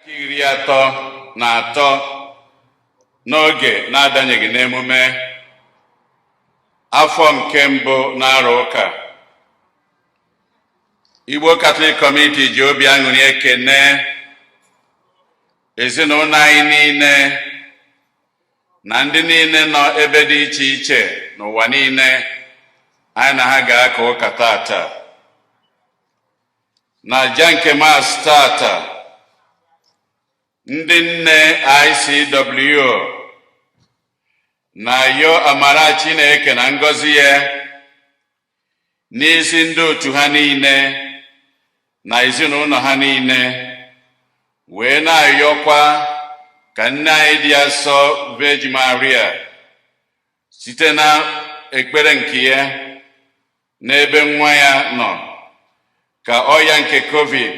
33 n'oge na-adanyeghị n'emume afọ nke mbụ n'arọ ụka. Igbo Catholic Community ji obi aṅụrị ekene ezinụlọ anyị niile na ndị niile nọ ebe dị iche iche n'ụwa niile anyị na ha ga-aka ụka tata. Na aja nke Mass tata, ndị nne ICW na-ayọ amara Chineke na ngọzi ya n'isi ndị otu ha niile na ezinụlọ ha niile, wee na-ayọkwa ka nne anyị dị asọ Virgin Maria site na ekpere nke ya n'ebe nwa ya nọ ka ọya nke COVID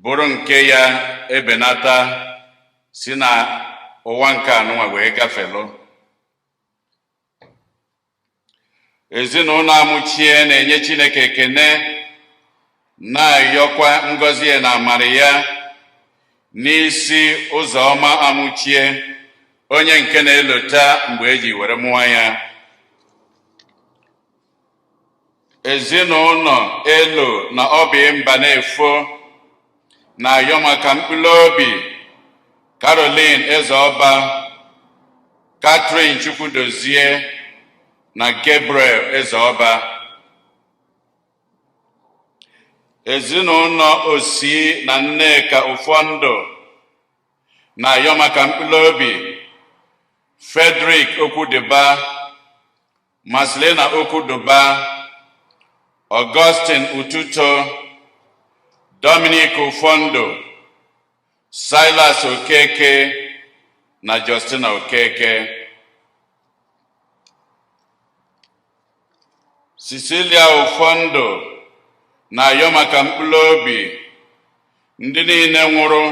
bụrụ nke ya ebenata si na ụwa nke anụnwa wee gafelụ. Ezinụlọ Amuchie na-enye Chineke ekene, na-ayọkwa ngọzi ya na amara ya n'isi Ụzọma Amuchie, onye nke na-elota mgbe eji were mụọ ya. Ezinụlọ Elo na Obi Mbanefo na-ayọ maka mkpụrụ obi Caroline Ezeọba, Catherine Chukwudozie na Gabriel Ezeọba. Ezinụlọ Osi na Nneka Ụfọndụ na-ayọ maka mkpụrụ obi Frederick Okwudiba, Marcelina Okwuduba, Augustine Ututo, Dominic Ụfọndụ, Silas Okeke na Justina Okeke. Cecilia Ụfọndụ na-ayọ maka mkpụrụ obi ndị niile nwụrụ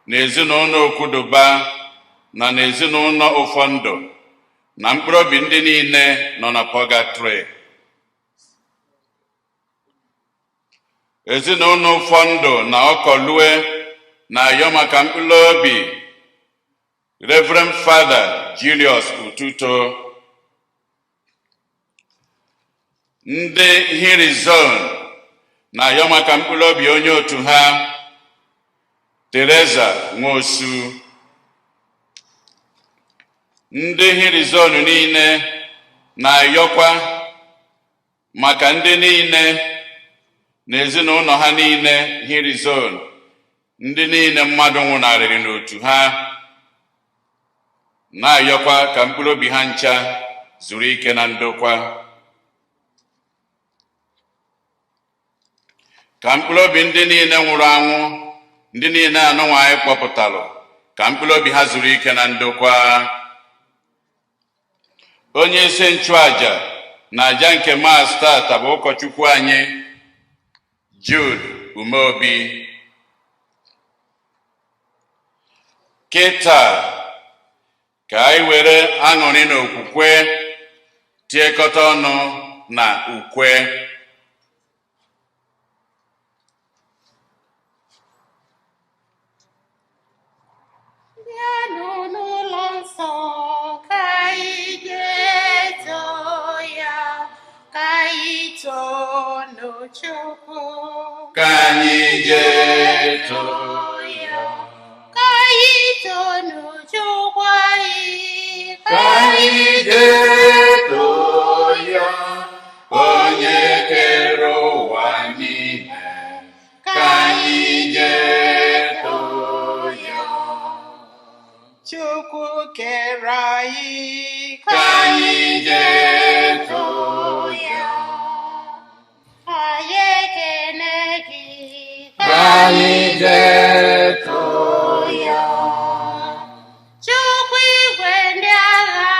n'ezinụlọ Okwuduba na n'ezinụlọ Ụfọndụ na mkpụrụ obi ndị niile nọ na pọgatrị. Ezinụlọ Ụfọndụ na Ọkọlue na-ayọ maka mkpụrụ obi Reverend Father Julius Ututo. Ndị Hiri Zone na-ayọ maka mkpụrụ obi onye otu ha Teresa Nwosu. Ndị Hiri Zone niile na-ayọkwa maka ndị niile na ezinụlọ ha niile Hiri Zone, ndị niile mmadụ nwụnarịrị n'otu ha, na-ayọkwa ka mkpụrụ obi ha ncha zuru ike na ndokwa. Ka mkpụrụ obi ndị niile nwụrụ anwụ, ndị niile anụnwa anyị kpọpụtalụ, ka mkpụrụ obi ha zuru ike na ndokwa. Onye isi nchụaja na aja nke Mass tata bụ ụkọchukwu anyị Jude Umeobi. Kịta ka anyị were aṅụrị na okwukwe tiekọta ọnụ na ukwe. Bịanụ n'ụlọ nsọ ka anyị jee too ya, ka anyị toonụ Chukwu. Ka anyị jee too ya, ka anyị toonụ Chukwu anyị. Ka anyị jee too ya, onye kere ụwa niile. Ka anyị jee too ya. Chukwu kere anyị. Ka anyị jee too ya. Anyị ekene gị. Ka anyị jee too ya. Chukwu igwe ndị agha.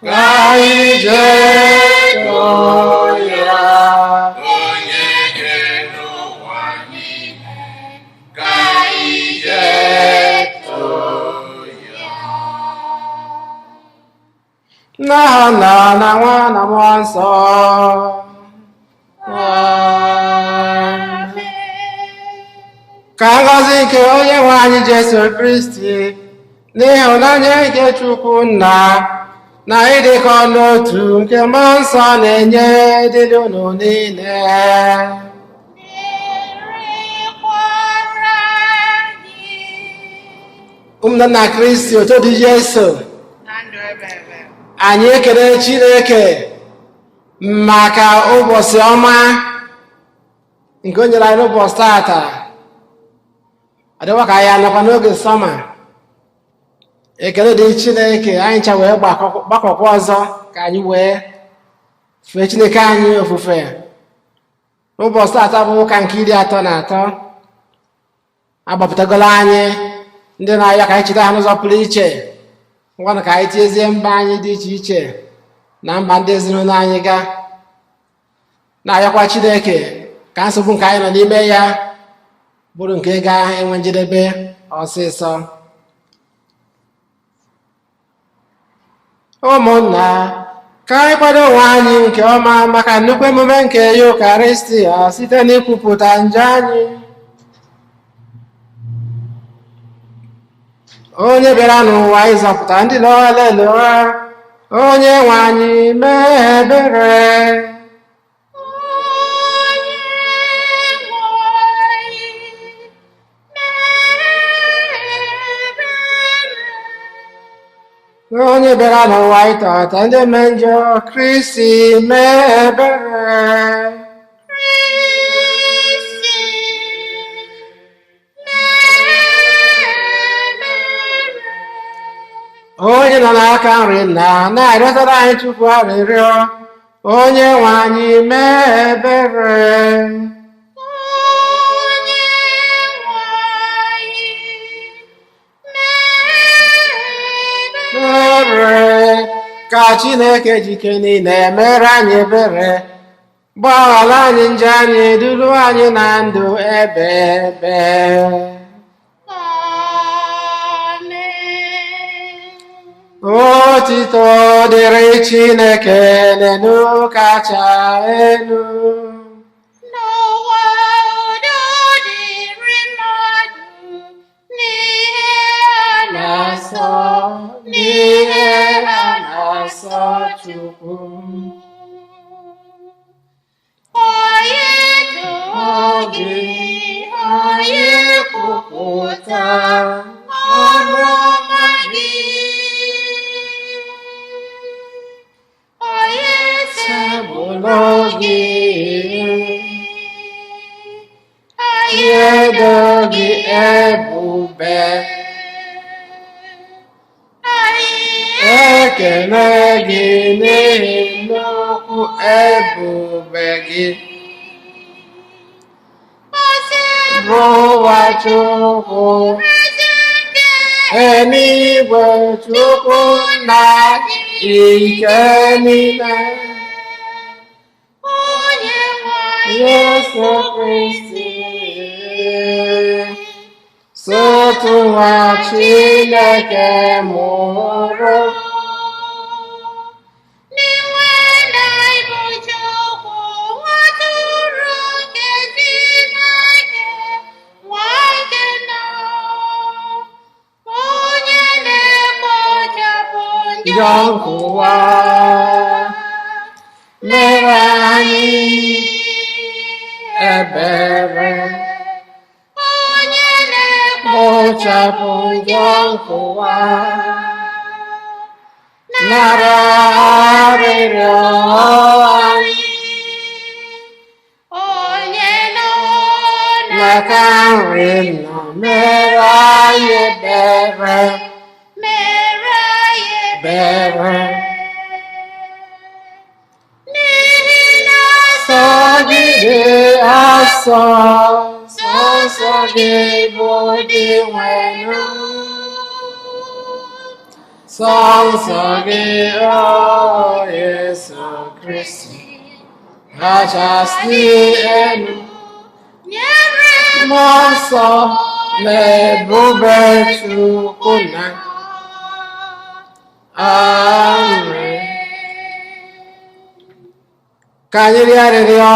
Ka anyị jee too ya, onye kere ụwa niile. Ka anyị jee too ya. N'aha Nna na Nwa na Mmụọ Nsọ. Amen. Amen. Ka ngọzi nke onye nwe anyị Jesu Kristi, n'ịhụnanya nke Chukwu Nna, na ịdịkọ n'otu nke Mmụọ Nsọ na-enye dịrị unu niile. Dịrịkwara gị. Ụmụnna na Kristi, otu dị Jesu. Na ndụ ebe ebe. Anyị ekele Chineke maka ụbọchị ọma nke o nyere anyị n'ụbọchị tata. Ọ dịkwa ka anyị anọkwa n'oge summer. Ekele dị Chineke, anyị ncha wee gbakọkwa ọzọ ka anyị wee fee Chineke anyị ofufe. N'ụbọchị tata bụ ụka nke 33. Agbapụtagolo anyị ndị na-ayọ ka anyị cheta ha n'ụzọ pụrụ iche. Ngwanụ, ka anyị tiezie mba anyị dị iche iche na mba ndị ezinụlọ anyị ga na-ayọkwa Chineke ka nsogbu nke anyị nọ n'ime ya bụrụ nke ga-enwe njedebe ọsịsọ. Ụmụnna, ka anyị kwado onwe anyị nke ọma maka nnukwu emume nke Yukaristia site n'ikwupụta njọ anyị. Onye bịara n'ụwa ịzọpụta ndị lọlelụa, onye nwe anyị mee ebere. Onye nwe anyị mee ebere. Onye bịara n'ụwa ịtọta ndị eme njọ, Kristi mee ebere. Kristi mee ebere. Onye nọ n'aka nri nna na-arịọtara anyị Chukwu arịrịọ, onye nwe anyị mee ebere. Onye nwe anyị mee ebere. Ebere ka Chineke jike niile mere anyị ebere, gbaghara anyị njọ anyị, duru anyị na ndụ ebe ebe. Amen. Otito dịrị Chineke n'elu kacha elu. N'ụwa udo dịrị mmadụ n'ihe a na-asọ, n'ihe a na-asọ Chukwu. Onye too gị, onye kwupụta ọrụ ọma gị. Onye Sebụlụ gị, anyị edo gị ebube, anyị ekele gị n'ihi nnukwu ebube gị. N'ụwa Chukwu, eluigwe Chukwu na ike niile. Onye nwe Yesu Kristi, sotu nwa Chineke mụrụ. N'inwe na ịbụ Chukwu, nwatụrụ nke Chineke, nwa nke nna, onye na-ekpochapụ Njọ njọ nke ụwa, mere anyị ebere. Onye Kpochapụ njọ nke ụwa, nara arịrịọ anyị. Onye nọ N'aka nri nna mere anyị ebere. Mere anyị Ebere. N'ihi na Sọ gị dị asọ, sọsọ gị bụ Dinwenụ. Sọ nsọ gị, o Jesu Kristi, kachasị elu. Nyere Mmụọ Nsọ na ebube Chukwu na. Amen. Ka anyị rịọ arịrịọ.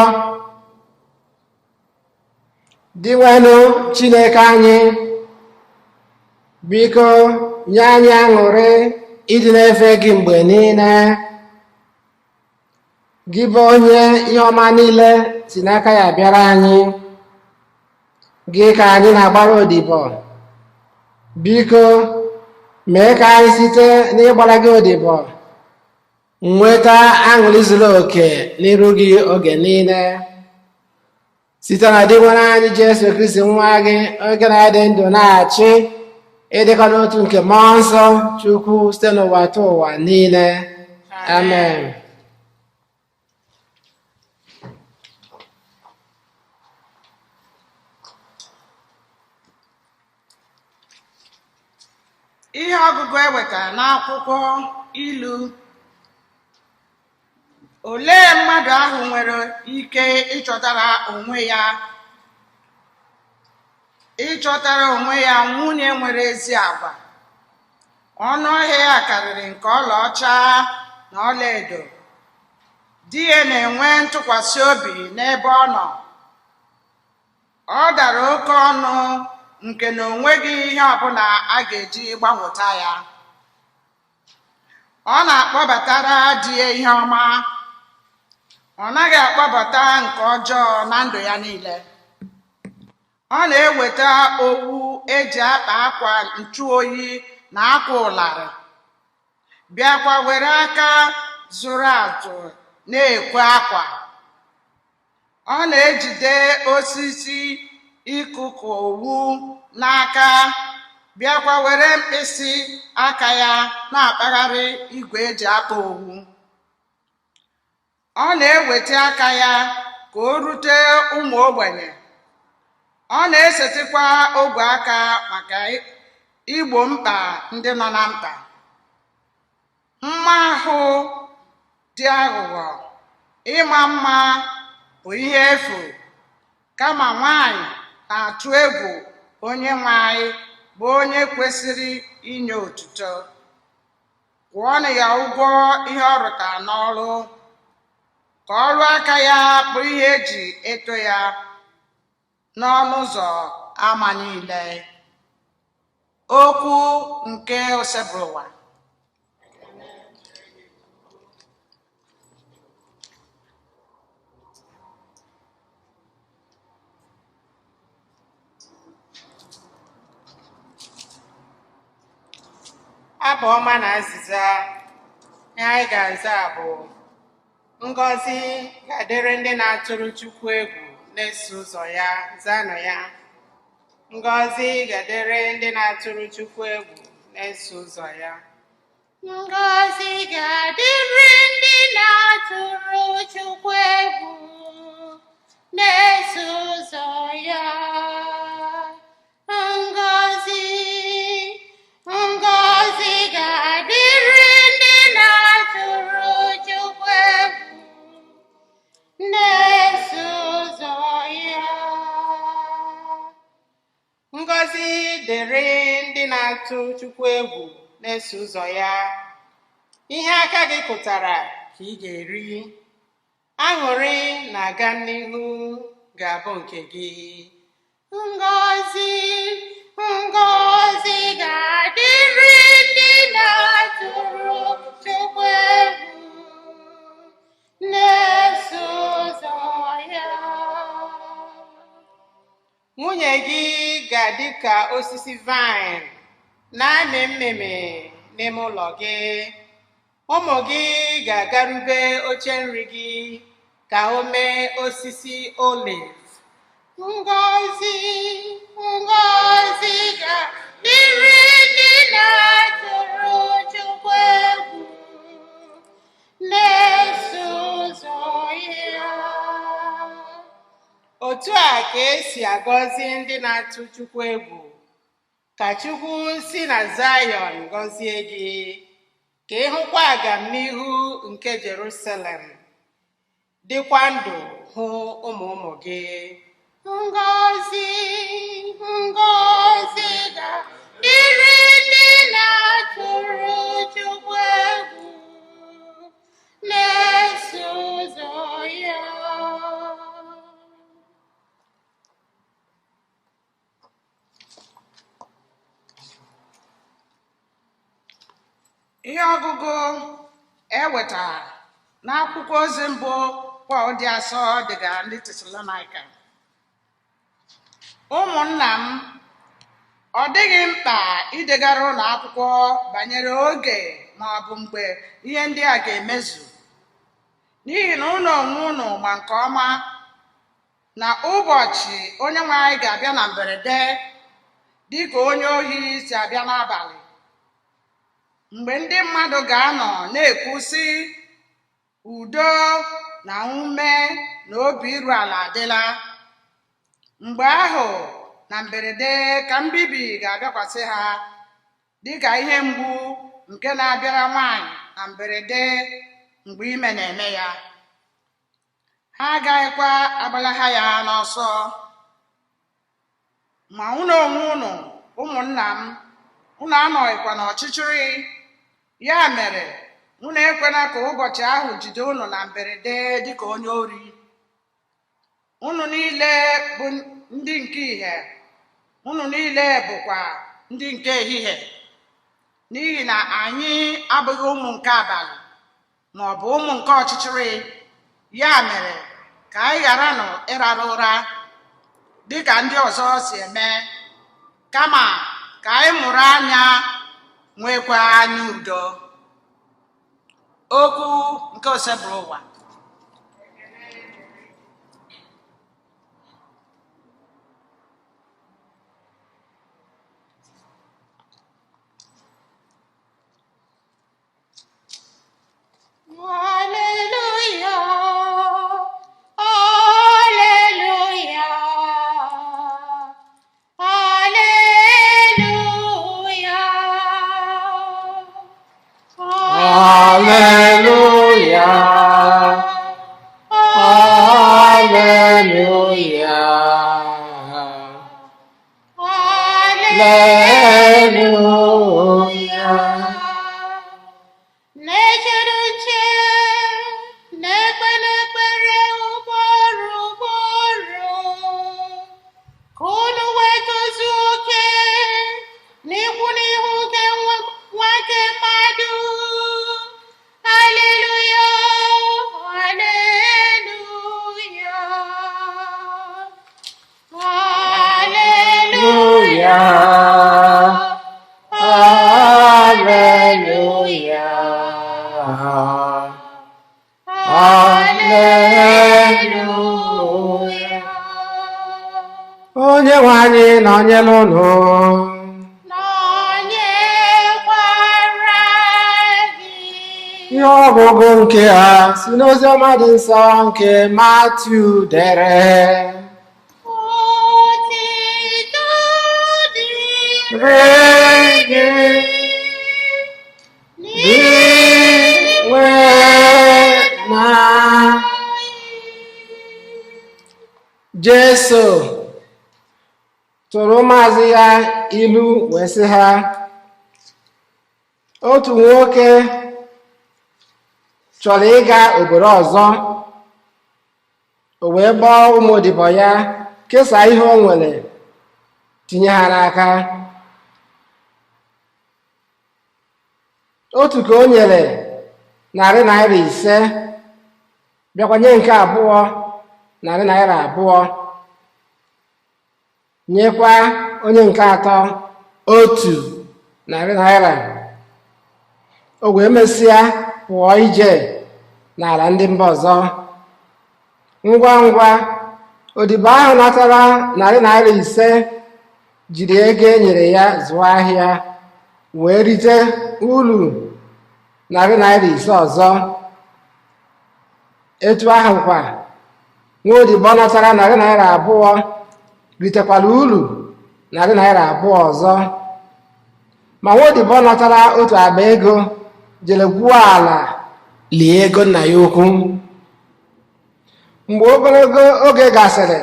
Dinwenụ Chineke anyị, biko nye anyị aṅụrị ịdị na-efe gị mgbe niile. Gị bụ onye ihe ọma niile si n'aka ya bịara anyị, gị ka anyị na-agbara odibo. Biko mee ka anyị site n'ịgbara gị odibo nweta aṅụrị zuru oke n'iru gị oge niile, site na Dinwenụ anyị Jesu Kristi nwa gị, oge na-adị ndụ na-achị ịdịkọ n'otu nke Mmụọ Nsọ Chukwu site n'ụwa tụ ụwa niile. Amen. Ihe ọgụgụ e wetara n'akwụkwọ ilu. Olee mmadụ ahụ nwere ike ịchọtara onwe ya nwunye nwere ezi agwa? Ọnụ ahịa ya karịrị nke ọlaọcha na ọlaedo. Di ya na-enwe ntụkwasị obi n'ebe ọ nọ. Ọ dara oke ọnụ nke na o nweghị ihe ọbụla a ga-eji gbanweta ya. Ọ na-akpọbatara di ya ihe ọma. Ọ naghị akpọbata nke ọjọọ na ndụ ya niile. Ọ na-eweta owu eji akpa akwa nchụoyi na akwa ụlarị, bịakwa were aka zụrụ azụ na-ekwe akwa. Ọ na-ejide osisi ịkụkụ owu n'aka, bịakwa were mkpịsị aka ya na-akpagharị igwe eji akpa owu. Ọ na-eweta aka ya ka o rute ụmụ ogbenye. Ọ na-esetịkwa ogwe aka maka igbo mkpa ndị nọ na mkpa. Mma ahụ dị aghụghọ, ịma mma bụ ihe efu, kama nwanyị na-atụ egwu onye nwe anyị bụ onye kwesịrị inye otuto. Kwụọnụ ya ụgwọ ihe ọ rụtara n'ọrụ, ka ọrụ aka ya bụrụ ihe eji eto ya n'ọnụ ụzọ ama niile. Okwu nke Osebụrụwa. Abụ ọma na azịza. Ihe anyị ga-aza bụ ngọzi ga-adịrị ndị na-atụrụ Chukwu egwu na-eso ụzọ ya. Zanụ ya. Ngọzi ga-adịrị ndị na-atụrụ Chukwu egwu na-eso ụzọ ya. Ngọzi ga-adịrị ndị na-atụrụ Chukwu egwu na-eso ụzọ ya. Ngọzi, ngọzi ga-adịrị ndị na-atụrụ Chukwu egwu na-eso ụzọ ya. Ngọzi dịrị ndị na-atụ Chukwu egwu na-eso ụzọ ya. Ihe aka gị kụtara ka ị ga-eri. Aṅụrị na-aga n'ihu ga-abụ nke gị. Ngọzi, ngọzi ga-adịrị ndị na-atụrụ Chukwu egwu na-eso ụzọ ya. Nwunye gị ga-adị ka osisi vaịn na-amị mmịmị n'ime ụlọ gị. Ụmụ gị ga-agarube oche nri gị ka o mee osisi oliv. Ngọzi, ngọzi ga-adịrị ndị na-atụrụ Chukwu egwu na-eso ụzọ ya. Otu a ka esi agọzi ndị na-atụ Chukwu egwu. Ka Chukwu si na Zayọn gọzie gị, ka ị hụkwa agamnihu nke Jerusalem, dịkwa ndụ hụ ụmụ ụmụ gị. Ngọzi, ngọzi ga-adịrị ndị na-atụrụ Chukwu egwu na-eso ụzọ ya. Ihe ọgụgụ e wetara n'akwụkwọ ozi mbụ Pọl dị asọ degara ndị Tesalonaịka. Ụmụnna m, ọ dịghị mkpa idegara unu akwụkwọ banyere oge ma ọ bụ mgbe ihe ndị a ga-emezu, n'ihi na unu onwe unu ma nke ọma na ụbọchị Onyenwe anyị ga-abịa na mberede dị ka onye ohi si abịa n'abalị. Mgbe ndị mmadụ ga-anọ na-ekwu sị, udo na ume na obi iru ala adịla, mgbe ahụ na mberede ka mbibi ga-abịakwasị ha dịka ihe mgbu nke na-abịara nwaanyị na mberede mgbe ime na-eme ya. Ha agaghịkwa agbalaha ya n'ọsọ. Ma unu onwe unu, ụmụnna m, unu anọghịkwa n'ọchịchịrị, ya mere unu ekwela ka ụbọchị ahụ jide unu na mberede dịka onye ori. Unu niile bụ ndị nke ìhè, unu niile bụkwa ndị nke ehihie, n'ihi na anyị abụghị ụmụ nke abalị ma ọ bụ ụmụ nke ọchịchịrị. Ya mere ka anyị gharanụ ịrara ụra dịka ndị ọzọ si eme, kama ka anyị mụrụ anya, nwekwa anya udo. Okwu nke Osebụrụwa. Alleluia, Alleluia, Alleluia. Alleluia, Alleluia, Alleluia. Na-echere uche, na-ekpe n'ekpere ugboro ugboro, ka unu wee tozuo oke n'ikwu n'ihu nke nwa nke mmadụ. Alleluia, Alleluia, Alleluia, Alleluia, Alleluia. Onye nwe anyị nọnyere unu. Nọnyekwara gị. Ihe ọgụgụ nke a si n'ozi ọma dị nsọ nke Matiu dere. Otito Dịrị gị, Dinwenụ. Jesu tụrụ ụmụazụ ya ilu wee sị ha, otu nwoke chọrọ ịga obodo ọzọ, o wee kpọọ ụmụ odibo ya kesaa ihe o nwere tinye ha n'aka. Otu ka o nyere narị naira ise, bịakwa nye nke abụọ narị naira abụọ, nyekwa onye nke atọ otu narị naira. O wee mesịa pụọ ije n'ala ndị mba ọzọ. Ngwa ngwa odibo ahụ natara narị naira ise jiri ego e nyere ya zụọ ahịa wee rite uru narị naira ise ọzọ. Etu ahụ kwa, nwa odibo natara narị naira abụọ ritekwara uru narị naira abụọ ọzọ. Ma nwa odibo natara otu akpa ego jere gwuo ala lie ego nna ya ukwu. Mgbe ogologo oge gasịrị,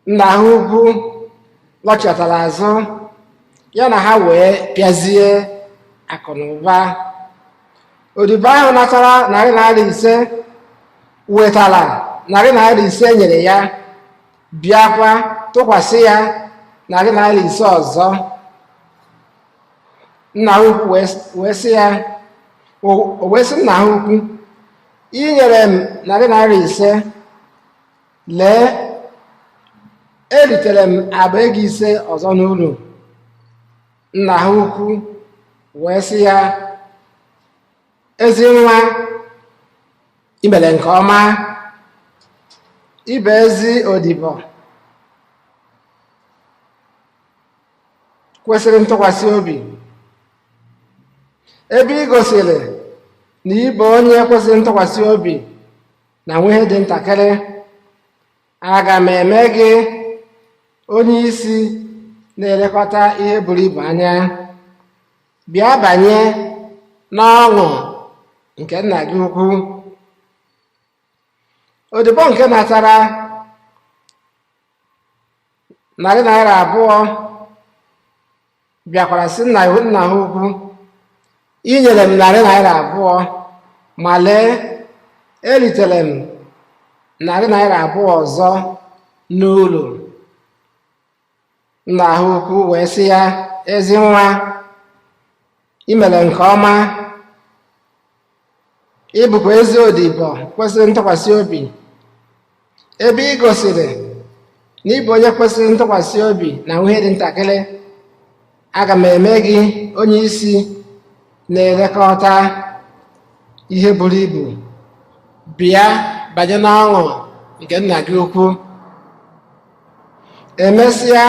nna ha ukwu lọchatara azụ, ya na ha wee pịazie akụ na ụba. Odibo ahụ natara narị naira ise wetara narị naira ise e nyere ya, bịakwa tụkwasị ya narị naira ise ọzọ. Nna ha ukwu wee sị ya, o wee sị nna ha ukwu, ị nyere m narị naira 5, lee, eritere m akpa ego 5 ọzọ n'uru. Nna ha ukwu wee sị ya, ezi nwa, ị mere nke ọma, ị bụ ezi odibo kwesịrị ntụkwasị obi. Ebe ị gosiri na ị bụ onye kwesịrị ntụkwasị obi na nwa ihe dị ntakịrị, aga m eme gị onye isi na-elekọta ihe buru ibu anya. Bịa banye n'ọṅụ nke nna gị ukwu. Odibo nke natara narị naira 2 bịakwara sị nna ha ukwu, ị nyere m narị naira 2, ma lee, eritere m narị naira 2 ọzọ n'uru. Nna ha ukwu wee sị ya, ezi nwa, ị mere nke ọma, ị bụkwa ezi odibo kwesịrị ntụkwasị obi. Ebe ị gosiri na ị bụ onye kwesịrị ntụkwasị obi na ihe dị ntakịrị, aga m eme gị onye isi na-elekọta ihe buru ibu. Bịa banye n'ọṅụ nke nna gị ukwu. Emesịa,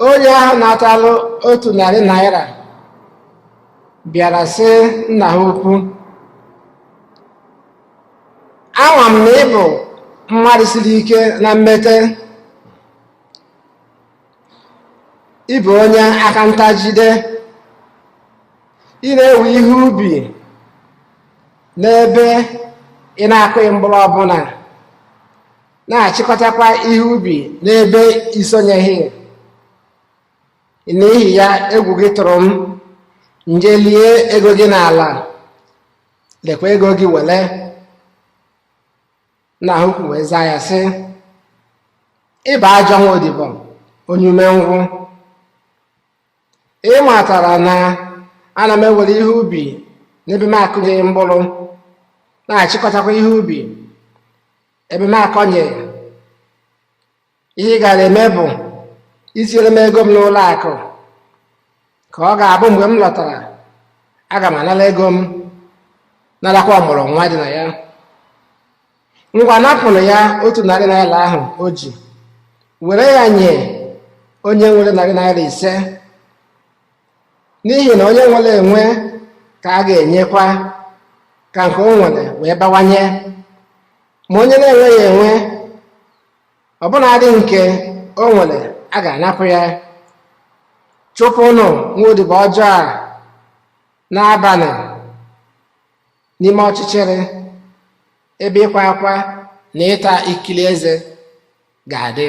onye ahụ natalụ 100 naira bịara sị nna ha ukwu, ama m na ị bụ mmadụ siri ike na mmete, ị bụ onye aka ntajide, ị na-ewe ihe ubi n'ebe ị na-akụghị mkpụrụ ọbụla, na-achịkọtakwa ihe ubi n'ebe isonyeghị. N'ihi ya, egwu gị tụrụ m, m je lie ego gị n'ala, lekwa ego gị wele. Nna ha ukwu wee zaa ya sị, ị bụ ajọ nwa odibo, onye umengwụ. Ị matara na ana m ewere ihe ubi n'ebe m akụnyeghị mkpụrụ, na-achịkọtakwa ihe ubi ebe m akọnyeghị. Ihe ị gara eme bụ itinyere m ego m n'ụlọ akụ, ka ọ ga-abụ mgbe m lọtara, aga m anara ego m, narakwa ọmụrụ nwa dị na ya. Ngwa, napụrụ ya 100 naira ahụ o ji, were ya nye onye nwere narị naira 5, n'ihi na onye nwere enwe ka a ga-enyekwa, ka nke o nwere wee bawanye, ma onye na-enweghị enwe, ọbụnadị nke o nwere, a ga-anapụ ya. Chụpụnụ nwa odibo ọjọọ a n'abalị n'ime ọchịchịrị, ebe ịkwa akwa na ịta ikili eze ga-adị.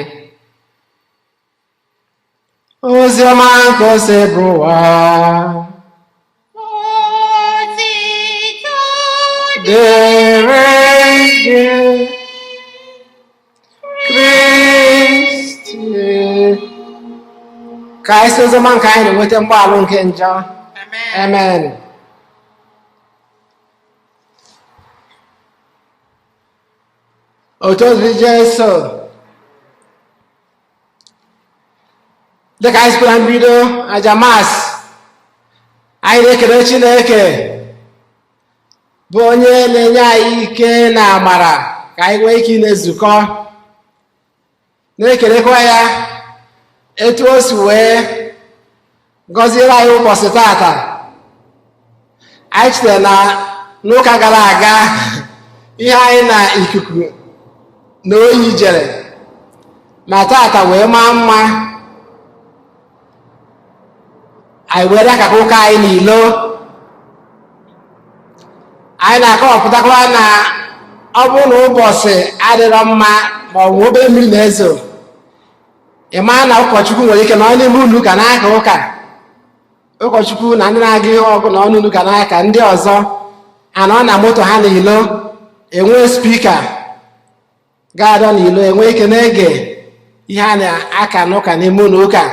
Ozi ọma nke Osebụrụwa. Otito dịrị gị, Kristi. Ka anyị si oziọma nke anyị na-enweta mgbaghalụ nke njọ. Amen. Amen. Otu ozi Jesu dịka anyị sikwara mbido aja Mass, anyị na-ekele Chineke bụ onye na-enye anyị ike na amara ka anyị nwee ike na-ezukọ, na-ekelekwa ya etu o si wee gọziere anyị ụbọchị tata. Anyị chere na n'ụka gara aga ihe anyị na ikuku na oyi jere, ma tata wee maa mma, anyị were akaka ụka anyị n'ilo. Anyị na-akọwapụtakwa na ọ bụrụ na ụbọchị adịrọ mma ma ọ bụ obere mmiri na-ezo, ị maa na ụkọchukwu nwere ike nọ n'ime ụlọ ụka na-aka ụka. Ụkọchukwu na ndị na-aga ihe ọgụ na ọnụ ụlọ ụka n'aka, ndị ọzọ anọ na moto ha n'ilo, enwee speaker ga-adọ n'ilo, enwe ike na-ege ihe a na-aka n'ụka n'ime ụlọ ụka.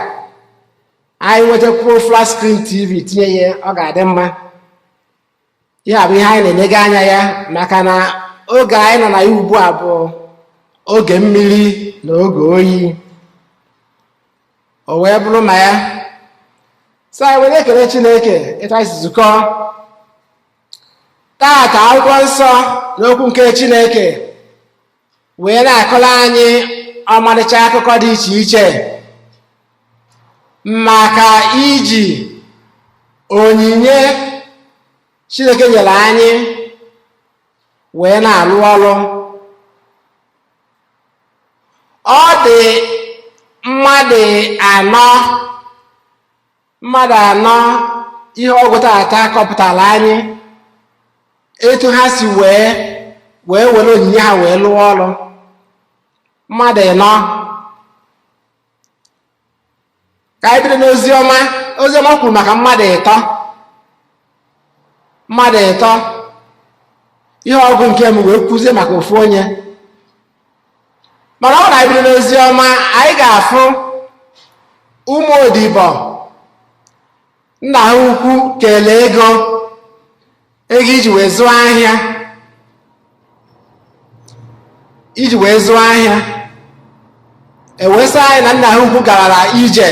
Anyị nwetakwuo flat screen TV tinye ya, ọ ga-adị mma. Ihe a bụ ihe anyị na-enega anya ya, maka na oge anyị nọ na ya ugbu a bụ oge mmiri na oge oyi. O wee bụrụ ma ya so anyị wee na-ekele Chineke etu anyị si zukọ taata. Akwụkwọ nsọ na okwu nke Chineke wee na-akọrọ anyị ọmarịcha akụkọ dị iche iche maka iji onyinye Chineke nyere anyị wee na-alụ ọrụ. Ọ dị mmadụ anọ, mmadụ anọ ihe ọgụgụ taata kọpụtara anyị etu ha si wee wee were onyinye ha wee lụọ ọrụ. Mmadụ ịnọ. Ka anyị bido n'ozi ọma. Ozi ọma kwuru maka mmadụ ịtọ, mmadụ ịtọ. Ihe ọgụgụ nke m wee kwuzie maka ofu onye. Mana ọ bụrụ na anyị bido n'ozi ọma, anyị ga-afụ ụmụ odibo nna ha ukwu kelee ego, ego iji wee zụọ ahịa, iji wee zụọ ahịa. E wee sị anyị na nna ha ukwu gara ije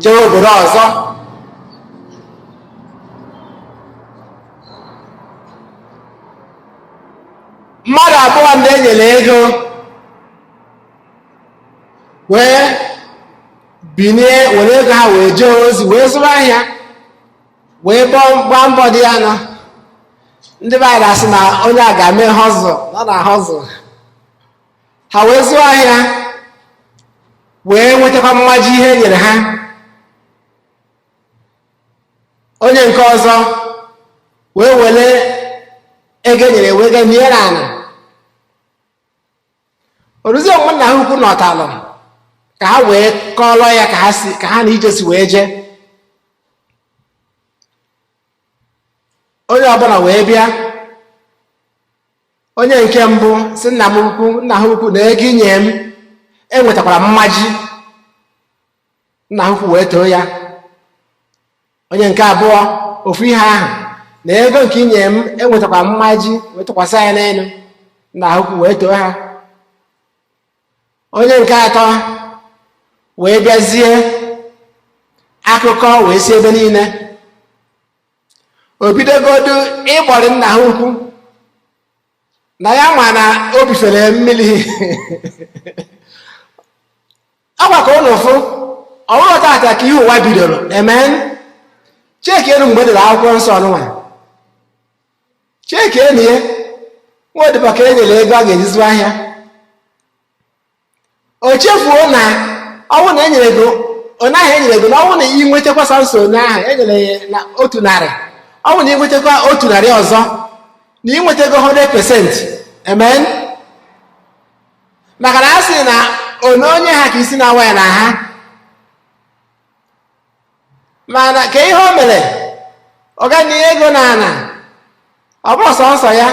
jee obodo ọzọ. Mmadụ abụọ ndị e nyere ego wee binie were ego ha wee jee ozi, wee zụrụ ahịa, wee gbaa mbọ dị ya nọ. Ndị be anyị na-asị na onye a ga-eme hustle, nọ na hustle. Ha wee zụọ ahịa, wee nwetakwa mmaji ihe e nyere ha. Onye nke ọzọ wee were ego e nyere wee gaa nie n'ala. O ruzie mgbe nna ha ukwu nọtalụ ka ha wee kọọrọ ya ka ha si, ka ha na ije si wee jee, onye ọbụla wee bịa. Onye nke mbụ sị nna m ukwu, nna ha ukwu, na ego i nye m enwetakwara mmaji. Nna ha ukwu wee too ya. Onye nke abụọ, ofu ihe ahụ, na ego nke i nye m enwetakwa mmaji, wee tụkwasị ya n'elu. Nna ha ukwu wee too ha. Onye nke atọ wee bịazie, akụkọ wee si ebe niile. O bidogodu ịgbọrị nna ha ukwu na ya ma na o bifere mmiri akwa ka ụnụ fụ. Ọ bụrọ tata ka ihe ụwa bidoro. Amen. Cheki elu mgbe e dere akwụkwọ nsọ ọnụnwa, cheki elu ya. Nwa odibo ka e nyere ego a ga-eji zụọ ahịa, o chefuo na ọ bụrụ na e nyere ego onye ahụ e nyere ego, na ọ bụrụ na ị nwetakwa sọnsọ onye ahụ e nyere ya na 100, ọ bụrụ na ị nwetakwa 100 ọzọ, na ị nwetago 100%. Amen. Maka na a sị na onye onye ha ka isi na-awa ya na ha mana ka ihe o mere ọ ga nye ego na ana, ọ bụrụ sọnsọ ya.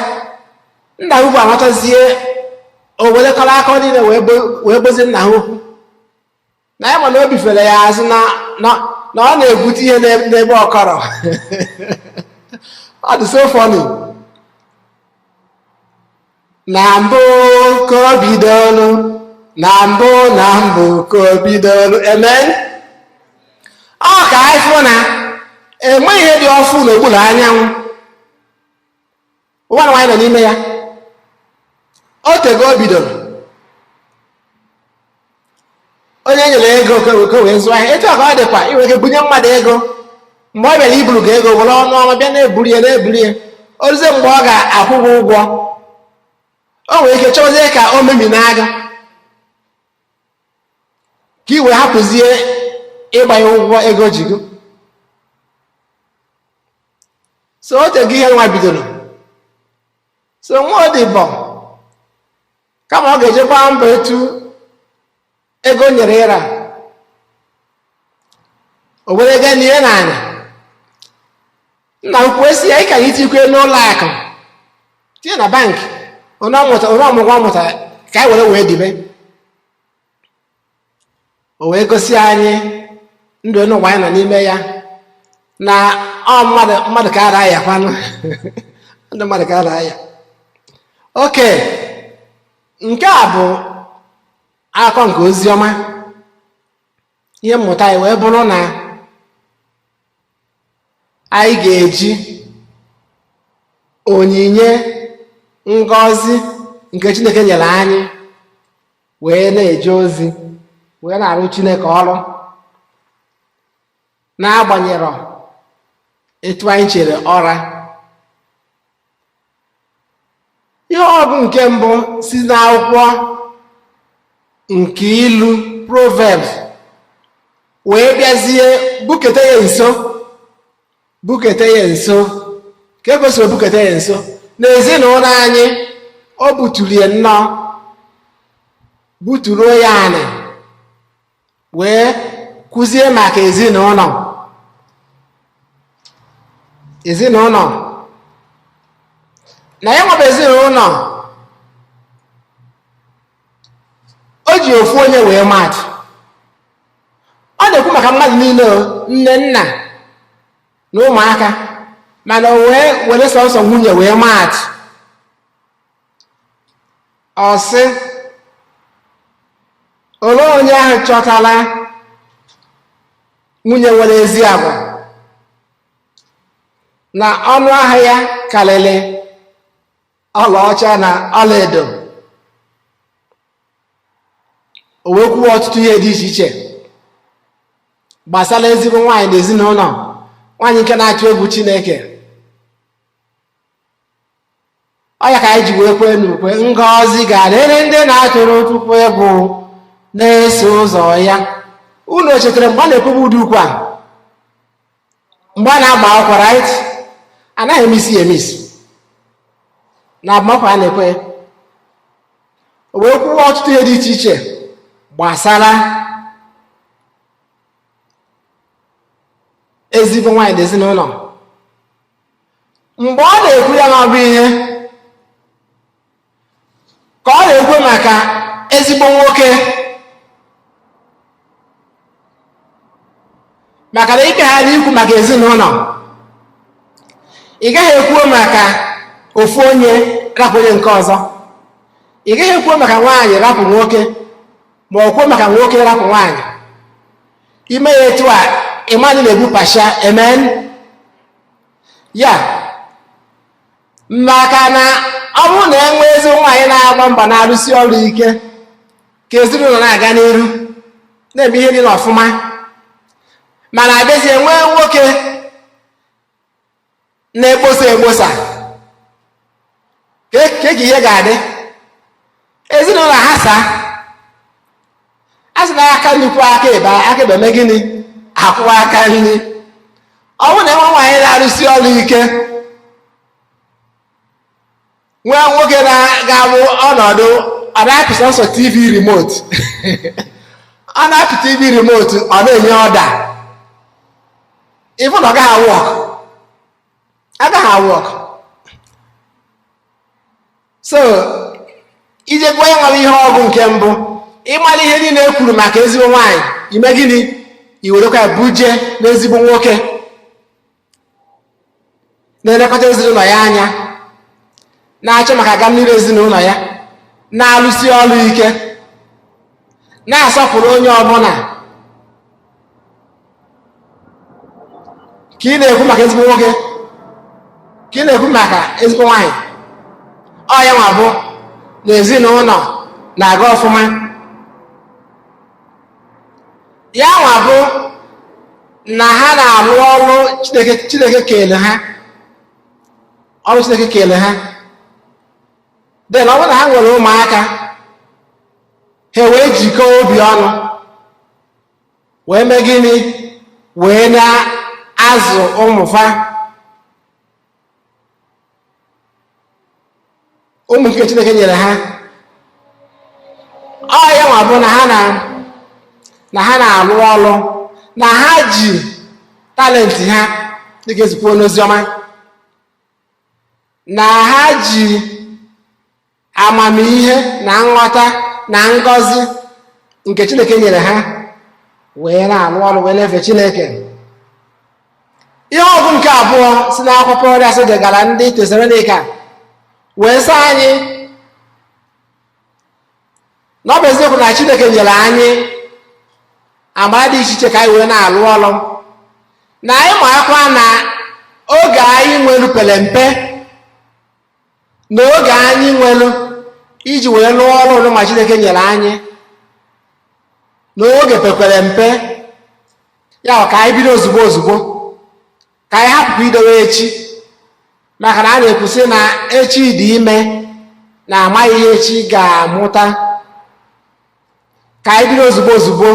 Nna ha ukwu amatazie, o werekọrọ aka niile wee bozie nna ha ukwu na ya ma na o bifere ya azụ, na na ọ na-egwute ihe n'ebe ọkọrọ. Ọ dị so funny. Na mbụ ka o bidolu, na mbụ, na mbụ ka o bidolu. Amen. Ọ ka anyị fụ na enweghị ihe dị ọfụ n'okpuru anyanwụ. Ụwa na anyị nọ n'ime ya, o tego o bidoro. Onye e nyere ego ka o wee zụọ ahịa, etu a ka ọ dịkwa. Ị nwere ike bunye mmadụ ego, mgbe ọ bịara iburu gị ego, were ọnụ ọma bịa na-eburu ya, na-eburu ya. O ruzie mgbe ọ ga-akwụ gị ụgwọ, o nwere ike chọzie ka o memina gị ka i wee hapụzie ịgba ya ụgwọ ego ji gị. So o tego ihe nwa bidoro. So nwa odibo, kama ọ ga-eje gbaa mbọ etu ego nyere ịra, o were ego nie n'ala. Nna ukwu esi ya, ị ka itikwe n'ụlọ akụ, tinye na bank, onye ọmụgwọ ọ mụtara ka anyị were wee dibe. O wee gosi anyị Ndụ elu ụwa anyị nọ n'ime ya na ọ mmadụ mmadụ ka ara aya kwanụ, ndụ mmadụ ka ara aya. Oke nke a bụ akụkọ nke ozi ọma. Ihe mmụta anyị wee bụrụ na anyị ga-eji onyinye ngọzi nke Chineke nyere anyị wee na-eje ozi, wee na-arụ Chineke ọrụ, n'agbanyeghị etu anyị chere ọra. Ihe ọgụ nke mbụ si n'akwụkwọ nke ilu, Proverbs, wee bịazie bukete ya nso, bukete ya nso ka e kwesịrị bukete ya nso n'ezinụlọ anyị. O buturu ya nnọọ, buturuo ya anị, wee kụzie maka ezinụlọ. Ezinụlọ na ya nwebe ezinụlọ, o ji ofu onye wee maatụ. Ọ na-ekwu maka mmadụ niile o, nne, nna na ụmụaka, mana o wee were sọsọ nwunye wee maatụ. Ọ sị, olee onye ahụ chọtara nwunye nwere ezi agwa, na ọnụ ahịa ya karịrị ọlaọcha na ọlaedo? O wee kwuo ọtụtụ ihe dị iche iche gbasara ezigbo nwaanyị na ezinụlọ, nwaanyị nke na-atụ egwu Chineke. Ọ ya ka anyị ji wee kwee n'ukwe, ngọzi ga-adịrị ndị na-atụrụ Chukwu egwu, na-eso ụzọ ya. Unu o chetara mgbe a na-ekwebe ụdị ukwe a mgbe a na-agba akwụkwọ, right? Anaghị emisi emisi na agbamakwụkwọ a na-ekwe. O wee kwuo ọtụtụ ihe dị iche iche gbasara ezigbo nwaanyị na ezinụlọ. Mgbe ọ na-ekwu ya ma bụ ihe ka ọ na-ekwu maka ezigbo nwoke, maka na ike ghara ikwu maka ezinụlọ, ị gaghị ekwuo maka ofu onye rapụ onye nke ọzọ. Ị gaghị ekwuo maka nwaanyị rapụ nwoke, ma ọ kwuo maka nwoke rapụ nwaanyị. Ime ya etu a, ịmadụ na-egbu pasha. Amen. Ya maka na ọ bụrụ na enwe ezi nwaanyị na-agba mbọ, na-arụsi ọrụ ike ka ezinụlọ na-aga n'iru, na-eme ihe niile ọfụma, mana abịazie nwee nwoke na-ekposa ekposa, ka ka ihe ga-adị ezinụlọ ha saa. A sị na aka nnukwu aka ebe aka ebe eme gịnị? Akwụwa aka nri. Ọ bụrụ na enwe nwaanyị na-arụsi ọrụ ike, nwee nwoke na-ga-abụ ọnọdụ ọ na-apị sọsọ TV remote, ọ na-apị TV remote, ọ na-enye ọda, ịfụ na ọ gaghị a-work, agaghị a-work. So ije gụọ ya nwere ihe ọgụ nke mbụ, ịmara ihe niile e kwuru maka ezigbo nwaanyị, ime gịnị? I werekwa ya buje n'ezigbo nwoke na-elekọta ezinụlọ ya anya, na-achọ maka agamnihu ezinụlọ ya, na-alụsi ọrụ ike, na-asọpụrụ onye ọbụla. Ka ị na-ekwu maka ezigbo nwoke, ka ị na-ekwu maka ezigbo nwaanyị, ọ ya nwa bụ na ezinụlọ na-aga ọfụma. Ya nwa bụ na ha na-arụ ọrụ Chineke, Chineke kele ha, ọrụ Chineke kele ha. Then ọ bụrụ na ha nwere ụmụaka, ha wee jikọọ obi ọnụ wee mee gịnị? Wee na-azụ ụmụfa, ụmụ nke Chineke nyere ha. Ọ ya nwa bụ na ha na na ha na-arụ ọrụ, na ha ji talent ha, dịka ezikwa n'ozi ọma, na ha ji amamihe na nghọta na ngọzi nke Chineke nyere ha. Wee na-alụ ọrụ, wee na-efe Chineke. Ihe ọgụgụ nke abụọ si n'akwụkwọ Pọl asị degara ndị Tesalonika wee sị anyị na ọ bụ eziokwu na Chineke nyere anyị amara dị iche iche ka anyị wee na-alụ ọrụ, na anyị ma akwa na oge anyị nwelu pere mpe, na oge anyị nwelu iji wee lụọ ọrụ ụlọ ma Chineke nyere anyị n'oge pekwere mpe. Ya bụ, ka anyị bido ozugbo ozugbo, ka anyị hapụkwa idowe echi, maka na a na-ekwusị na echi dị ime, na amaghị ihe echi ga-amụta. Ka anyị bido ozugbo ozugbo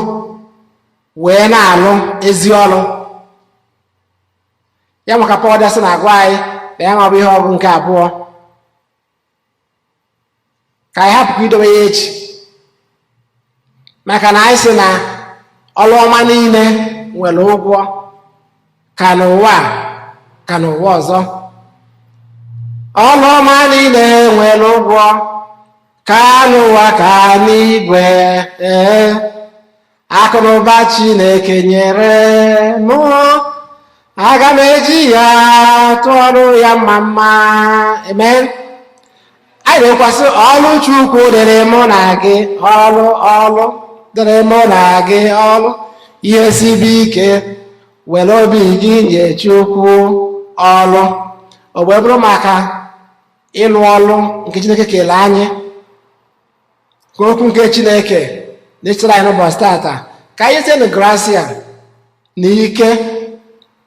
wee na-alụ ezi ọrụ ya, maka Pọl dasị na-agwa anyị na ya nwa bụ ihe ọgụgụ nke abụọ, ka anyị hapụkwa idobe ya echi, maka na anyị sị na ọrụ ọma niile nwere ụgwọ, ka n'ụwa a, ka n'ụwa ọzọ. Ọrụ ọma niile nwere ụgwọ, ka n'ụwa ka n'igwe. Ee, akụnụba Chineke nyere mụ, aga m eji ya tụọrọ ya mma mma. Amen. Anyị na-ekwasị ọlụ Chukwu dịrị mụ na gị, ọlụ ọlụ dịrị mụ na gị, ọlụ ihe sibe ike, were obi gị nye Chukwu ọlụ. O wee bụrụ maka ịlụ ọlụ nke Chineke kele anyị, ka okwu nke Chineke na-echere anyị n'ụbọchị tata, ka anyị site na grasia na ike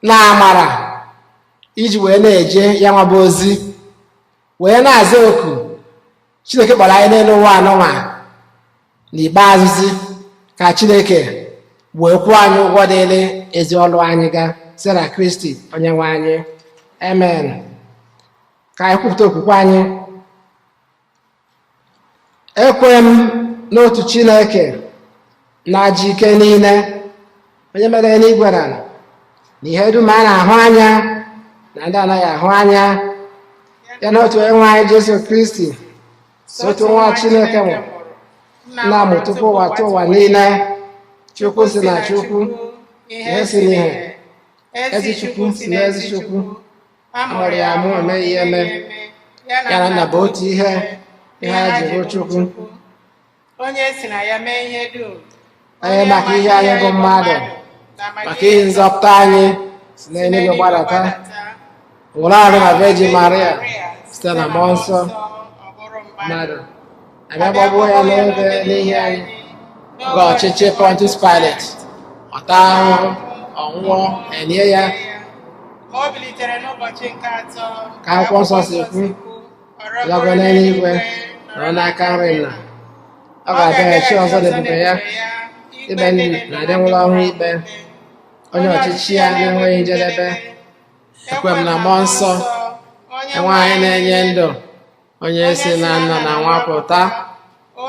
na amara iji wee na-eje ya nwa bụ ozi, wee na-aza oku Chineke kpọrọ anyị n'elu ụwa anụnwa. N'ikpeazụzi, ka Chineke wee kwụọ anyị ụgwọ dịrị ezi ọlụ anyị ga site na Kristi onye nwe anyị. Amen. Ka anyị kwupụta okwukwe anyị. Ekwe m n'otu Chineke na-aji ike niile, onye mere eluigwe na ala na ihe dum a na-ahụ anya na ndị anaghị ahụ anya, ya na otu Onyenwe anyị Jesu Kristi, so otu nwa Chineke mụrụ, nna mụ tupu ụwa tụ ụwa niile, Chukwu si na Chukwu, ihe si n'ihe, ezi Chukwu si n'ezi Chukwu, a mụrụ ya amụ, emeghị ya eme, ya na nna bụ otu ihe, ihe a ji bụ Chukwu. Onye si na ya mee ihe dum, onye maka ihe anyị bụ mmadụ, maka ihe nzọpụta anyị, si n'eluigwe gbadata, nwụrụ arụ na Virgin Maria, site na Mmụọ Nsọ mmadụ, abịa gbagbuo ya n'obe n'ihi anyị, oge ọchịchị Pontius Pilate, ọ taa ahụhụ, ọ nwụọ, enye ya. Ma o bilitere n'ụbọchị nke atọ, ka akwụkwọ nsọ si kwu, lago n'eluigwe, nọrọ n'aka nri nna. Ọ ga-abịaghachi ọzọ n'ebube ya, ikpe ndị na ndị nwụrụ ọnwụ ikpe, onye ọchịchị ya na-enweghị njedebe. Ekwe m na Mmụọ Nsọ, enwe anyị na-enye ndụ, onye si na nna na nwa pụta,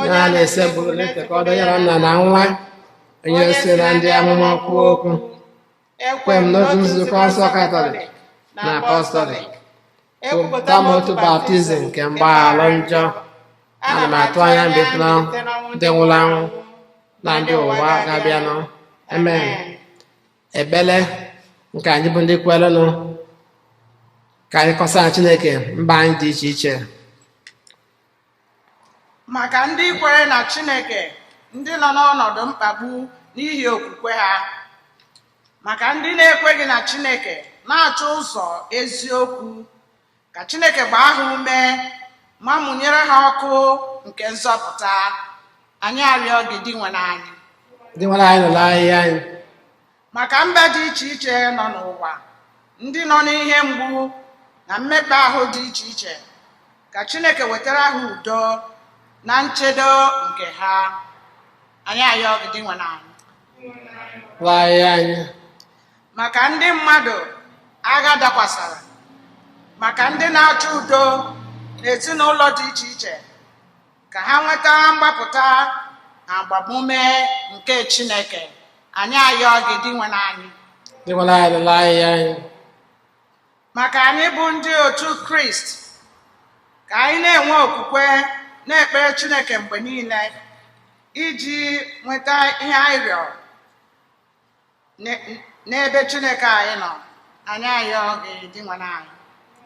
onye a na-esebụrụ na-etekọdo ya na nna na nwa, onye si na ndị amụma kwuo okwu. Ekwe m n'otu nzukọ nsọ Katọlik na Apọstọlik, kwupụta m otu baptizim nke mgbaghara njọ. Ana m atụ anya mbilite ndị nwụrụ anwụ na ndị ụwa ga-abịanụ. Amen. Ekpere nke anyị bụ ndị kwerenụ, ka anyị kọsara Chineke mba anyị dị iche iche. Maka ndị kwere na Chineke, ndị nọ n'ọnọdụ mkpagbu n'ihi okwukwe ha, maka ndị na-ekweghị na Chineke na-achọ ụzọ eziokwu, ka Chineke gbaa ha ume ma mụnyere ha ọkụ nke nzọpụta. Anyị arịọ gị, Dinwenụ anyị. Dinwenụ anyị, nụrụ arịrịọ anyị. Maka mba dị iche iche nọ n'ụwa, ndị nọ n'ihe mgbu na mmekpa ahụ dị iche iche, ka Chineke wetara ha udo na nchedo nke ha. Anyị ayọ gị, Dinwenụ anyị. Nụrụ arịrịọ anyị. Maka ndị mmadụ agha dakwasara, maka ndị na-achọ udo n'ezinụlọ dị iche iche, ka ha nweta mgbapụta na agbamume nke Chineke. Anyị ayọ gị, Dinwenụ anyị. Dinwenụ anyị, nụrụ arịrịọ anyị. Maka anyị bụ ndị otu Kristi, ka anyị na-enwe okwukwe, na-ekpere Chineke mgbe niile iji nweta ihe anyị rịọrọ. N'ebe Chineke anyị nọ, anyị ayọọ gị, Dinwenụ anyị.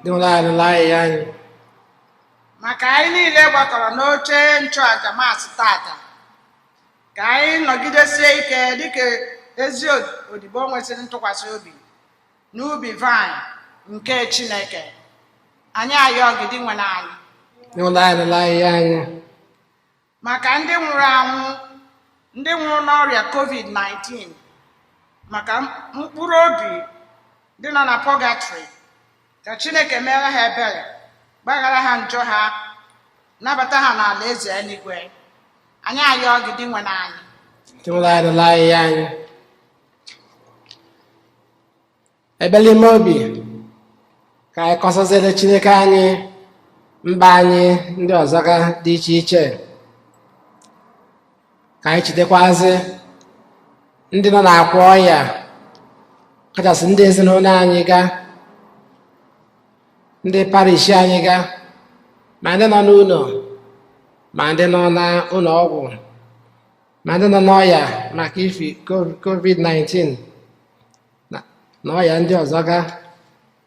Dinwenụ anyị, nụrụ arịrịọ anyị. Maka anyị niile gbakọrọ n'oche nchụaja Maasị tata, ka anyị nọgidesie ike dịka ezi odibo nwesịrị ntụkwasị obi n'ubi vaịn nke Chineke, anyị ayọọ gị, Dinwenụ anyị. Dinwenụ anyị, nụrụ arịrịọ anyị. Maka ndị nwụrụ anwụ, ndị nwụrụ n'ọrịa COVID-19, maka mkpụrụ obi ndị nọ na pọgatrị, ka Chineke meere ha ebere, gbaghara ha njọ ha, nabata ha n'ala eze eluigwe, anyị ayọọ gị, Dinwenụ anyị. Dinwenụ anyị, nụrụ arịrịọ anyị. Ekpere ime obi ka anyị kọsaziere Chineke anyị mba anyị ndị ọzọ ga dị iche iche, ka anyị chetakwazi ndị nọ n'akwa ọya, kachasị ndị ezinụlọ anyị ga, ndị parish anyị ga, ma ndị nọ n'ụlọ, ma ndị nọ n'ụlọ ọgwụ, ma ndị nọ n'ọya maka ifi COVID-19 na ọya ndị ọzọ ga,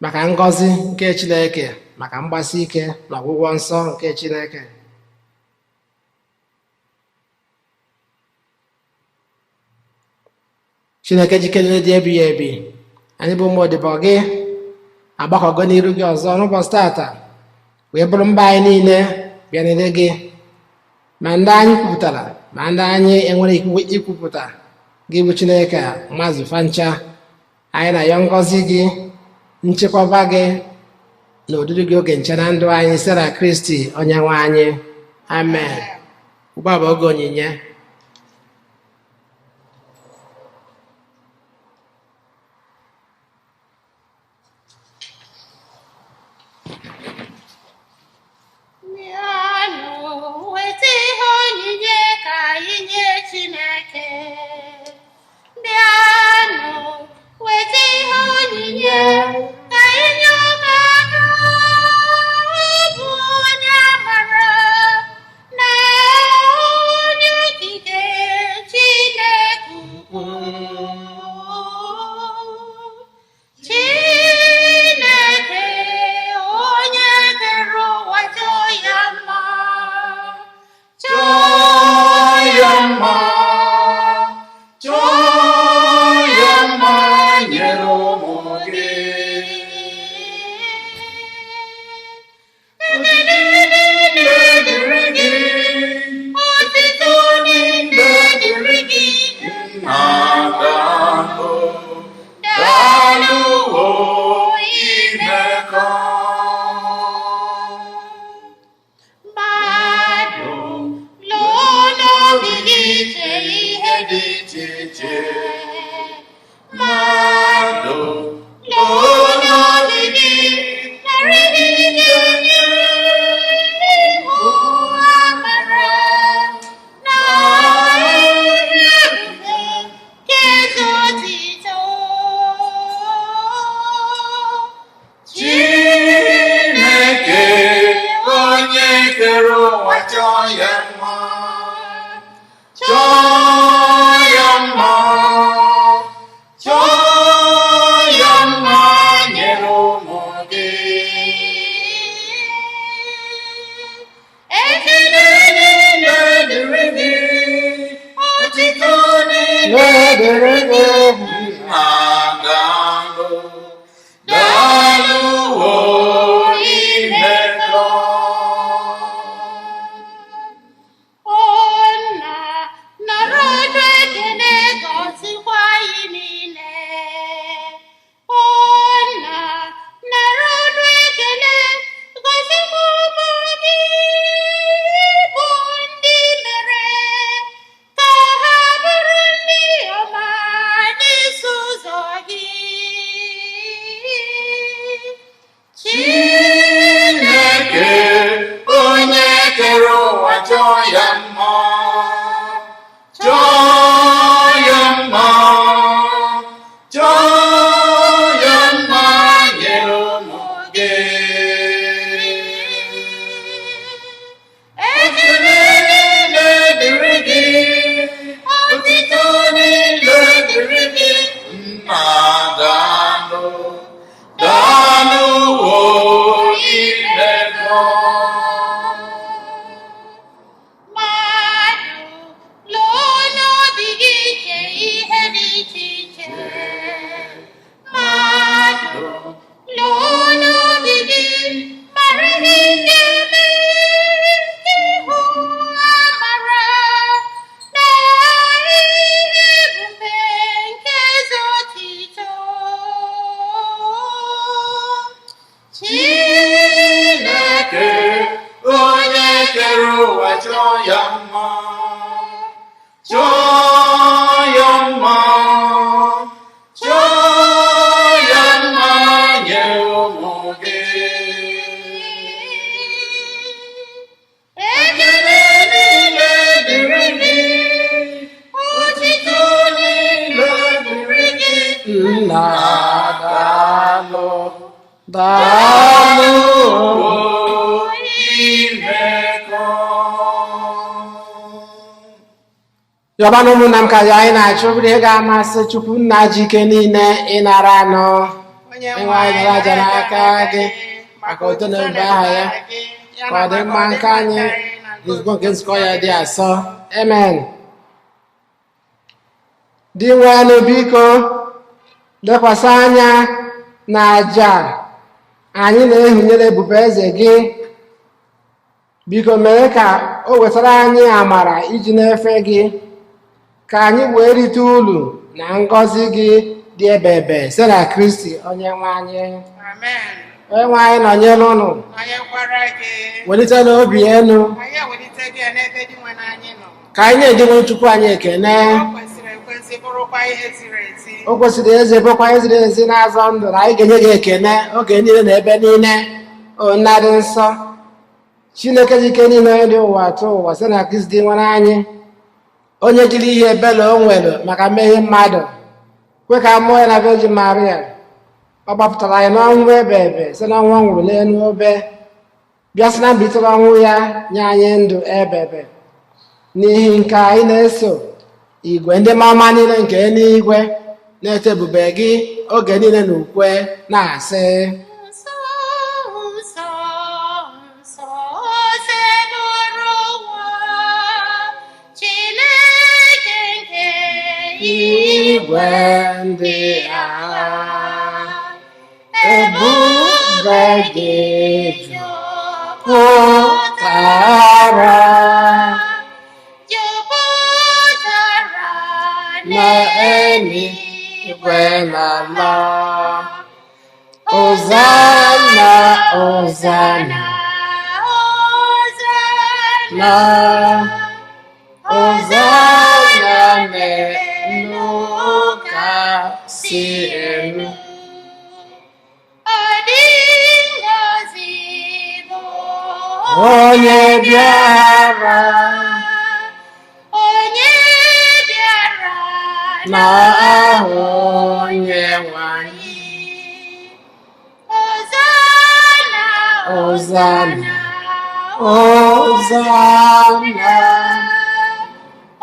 maka ngọzi nke Chineke, maka mgbasi ike na ọgwụgwọ nsọ nke Chineke. Chineke jikere dị ebighị ebi, anyị bụ ụmụ odibo gị agbakọgo n'iru gị ọzọ n'ụbọchị tata, wee bụrụ mba anyị niile bịa n'iru gị, ma ndị anyị kwupụtara ma ndị anyị enwere ikwupụta. Gị bụ Chineke mazụ fancha. Anyị na-ayọ ngọzi gị, nchekwaba gị na odudu gị oge nche na ndụ anyị, site na Kristi onye nwe anyị, amen. Ugbu a bụ oge onyinye. Bịanụ weta ihe onyinye ka anyị nye Chineke. Bịanụ weta ihe onyinye ka anyị nye ọkaka. Ọ bụ onye amara na onye okike, Chineke ukwu. Chineke onye kere ụwa, chọọ ya mma, Chọọ ya mma, chọọ ya mma nyere ụmụ gị. Ekele niile dịrị gị, otito niile dịrị gị. Nna, daalụ, daalụ o, imekọ. Mmadụ lụọ n'obi gị chee ihe dị dị iche iche. Mmadụ Mmadụ lụọ n'obi gị narị ihe ga-enye ịhụ amara na ihe ebube nke eze otito. Chineke onye kere ụwa, chọọ ya mma, chọọ ya mma, chọọ ya mma nyere ụmụ gị. Ekele niile dịrị gị, otito niile dịrị gị. Nna, daalụ, daalụ o, imekọ. O nna, nara ọnụ ekele, gọzikwa anyị niile. O nna, nara ọnụ ekele, gọzikwa ụmụ gị bụ ndị mere ka ha bụrụ ndị ọma. iche iche. Mmadụ lụọ n'obi gị, mara ihe ị ga-eme ka ịhụ amara na ihe ebube nke eze otito. Chineke onye kere ụwa chọọ ya mma, chọọ ya mma, chọọ ya mma nye ụmụ gị. Ekele niile dịrị gị, otito niile dịrị gị. Nna, daalụ, daalụ. O imekọ. Yọbanụ ụmụnna m ka anyị na-achọ bụrụ ihe ga-amasị Chukwu nna ji ike niile ịnara anọ Onye ịnwe anyị nara aja n'aka gị maka uto na ebube aha ya, ka ọ dị mma nke anyị na nzukọ nke nzukọ ya dị asọ. Amen. Dị nwenụ, biko lekwasị anya na aja anyị na-ehunyere ebube eze gị. Biko mee ka o wetara anyị amara iji na-efe gị, ka anyị wee rite uru na ngọzi gị dị ebebe site na Kristi onye nwe anyị. Amen. Onye nwe anyị nọnyere ụnụ. Nọnyekwara gị. Welite n'obi enu. Anyị ewelite gị n'ebe dị nwe n'anyị nọ. Ka anyị na-edinwe Chukwu anyị ekene. O kwesịrị ekwesị, bụrụkwa ihe ziri ezi. O kwesịrị eze, bụkwa ihe ziri ezi na-azọ ndụ na anyị ga-enye gị ekene oge niile na ebe niile, o nna dị nsọ, Chineke ji ike niile, onye dị ụwa atụ ụwa, site na Kristi dị nwere anyị, onye jiri ihe ebele o nwere maka mmehie mmadụ kwe ka mụọ ya na Virgin Maria. Ọ gbapụtara anyị n'ọnwụ ebe ebe site n'ọnwụ ọ nwụrụ n'elu obe, bịa sị na mbilite n'ọnwụ ya nye anyị ndụ ebe ebe. N'ihi nke anyị na-eso igwe ndị mama niile nke eluigwe na-eto ebube gị oge niile na ukwe na-asị: Nsọ, nsọ, nsọ, Osebụrụ ụwa, Chineke nke igwe ndị agha, ebube gị jupụtara jupụtara na eluigwe na ala. Hosanna, Hosanna, na Hosanna n'elu kasị elu. Ọ dị ngọzi bụ Onye bịara onye bịara na ahụ onye nwanyị. Hosanna, Hosanna, Hosanna,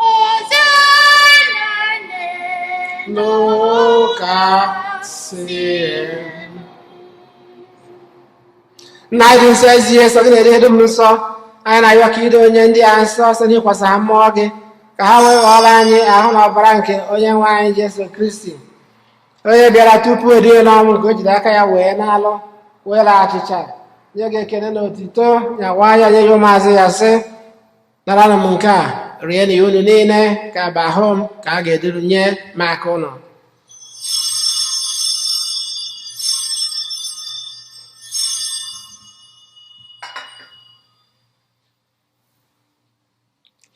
Hosanna n'elu n'ụka si elu. Nna anyị dị nsọ, ezi ihe nsọ gị na-eri dum nsọ, anyị na-arịọ ka ido onye ndị a nsọ site n'ịkwasa ha mmụọ gị, ka ha wee ghọọrọ anyị ahụ na ọbara nke onye nwe anyị Jesu Kristi, onye bịara tupu erie n'ọnwụ nke o jiri aka ya wee na-alụ, wee laa achịcha, nye gị ekele na otito, nyawa ya, nye ya ụmụazụ ya, sị: "Naranụ m nke a, rie na ya unu niile, ka bụ ahụ m ka a ga-eduru nye maka ụnụ."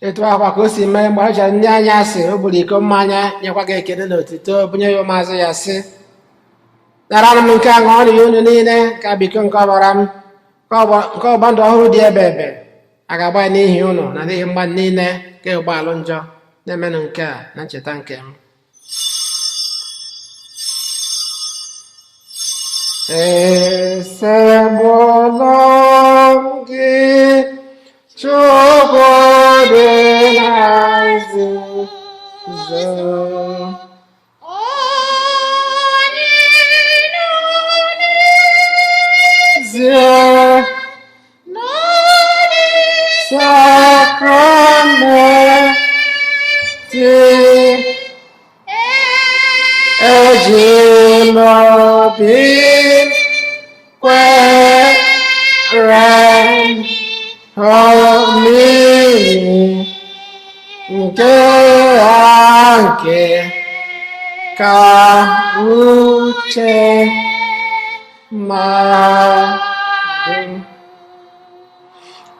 Etu akwa ka o si mee mgbe ọ chọrọ ndị anya asị, o buru iko mmanya, nyekwa gị ekele na otito, bunye ya ụmụazụ ya, sị: "Naranụ m nke a, ṅụọnụ ya unu niile, ka bụ iko nke ọbara m, nke ọgba ndụ ọhụrụ dị ebe ebe a ga-agba ya n'ihi unu na n'ihi mmadụ niile ka ụgbọalụ njọ. Na-emenụ nke a na ncheta nke m." Esegbula m gị, Chukwu dị na nzuzo. Onye nọ Zie n'onye sakramenti. Eji m obi m kwere omimi nke a nke ka uche mmadụ.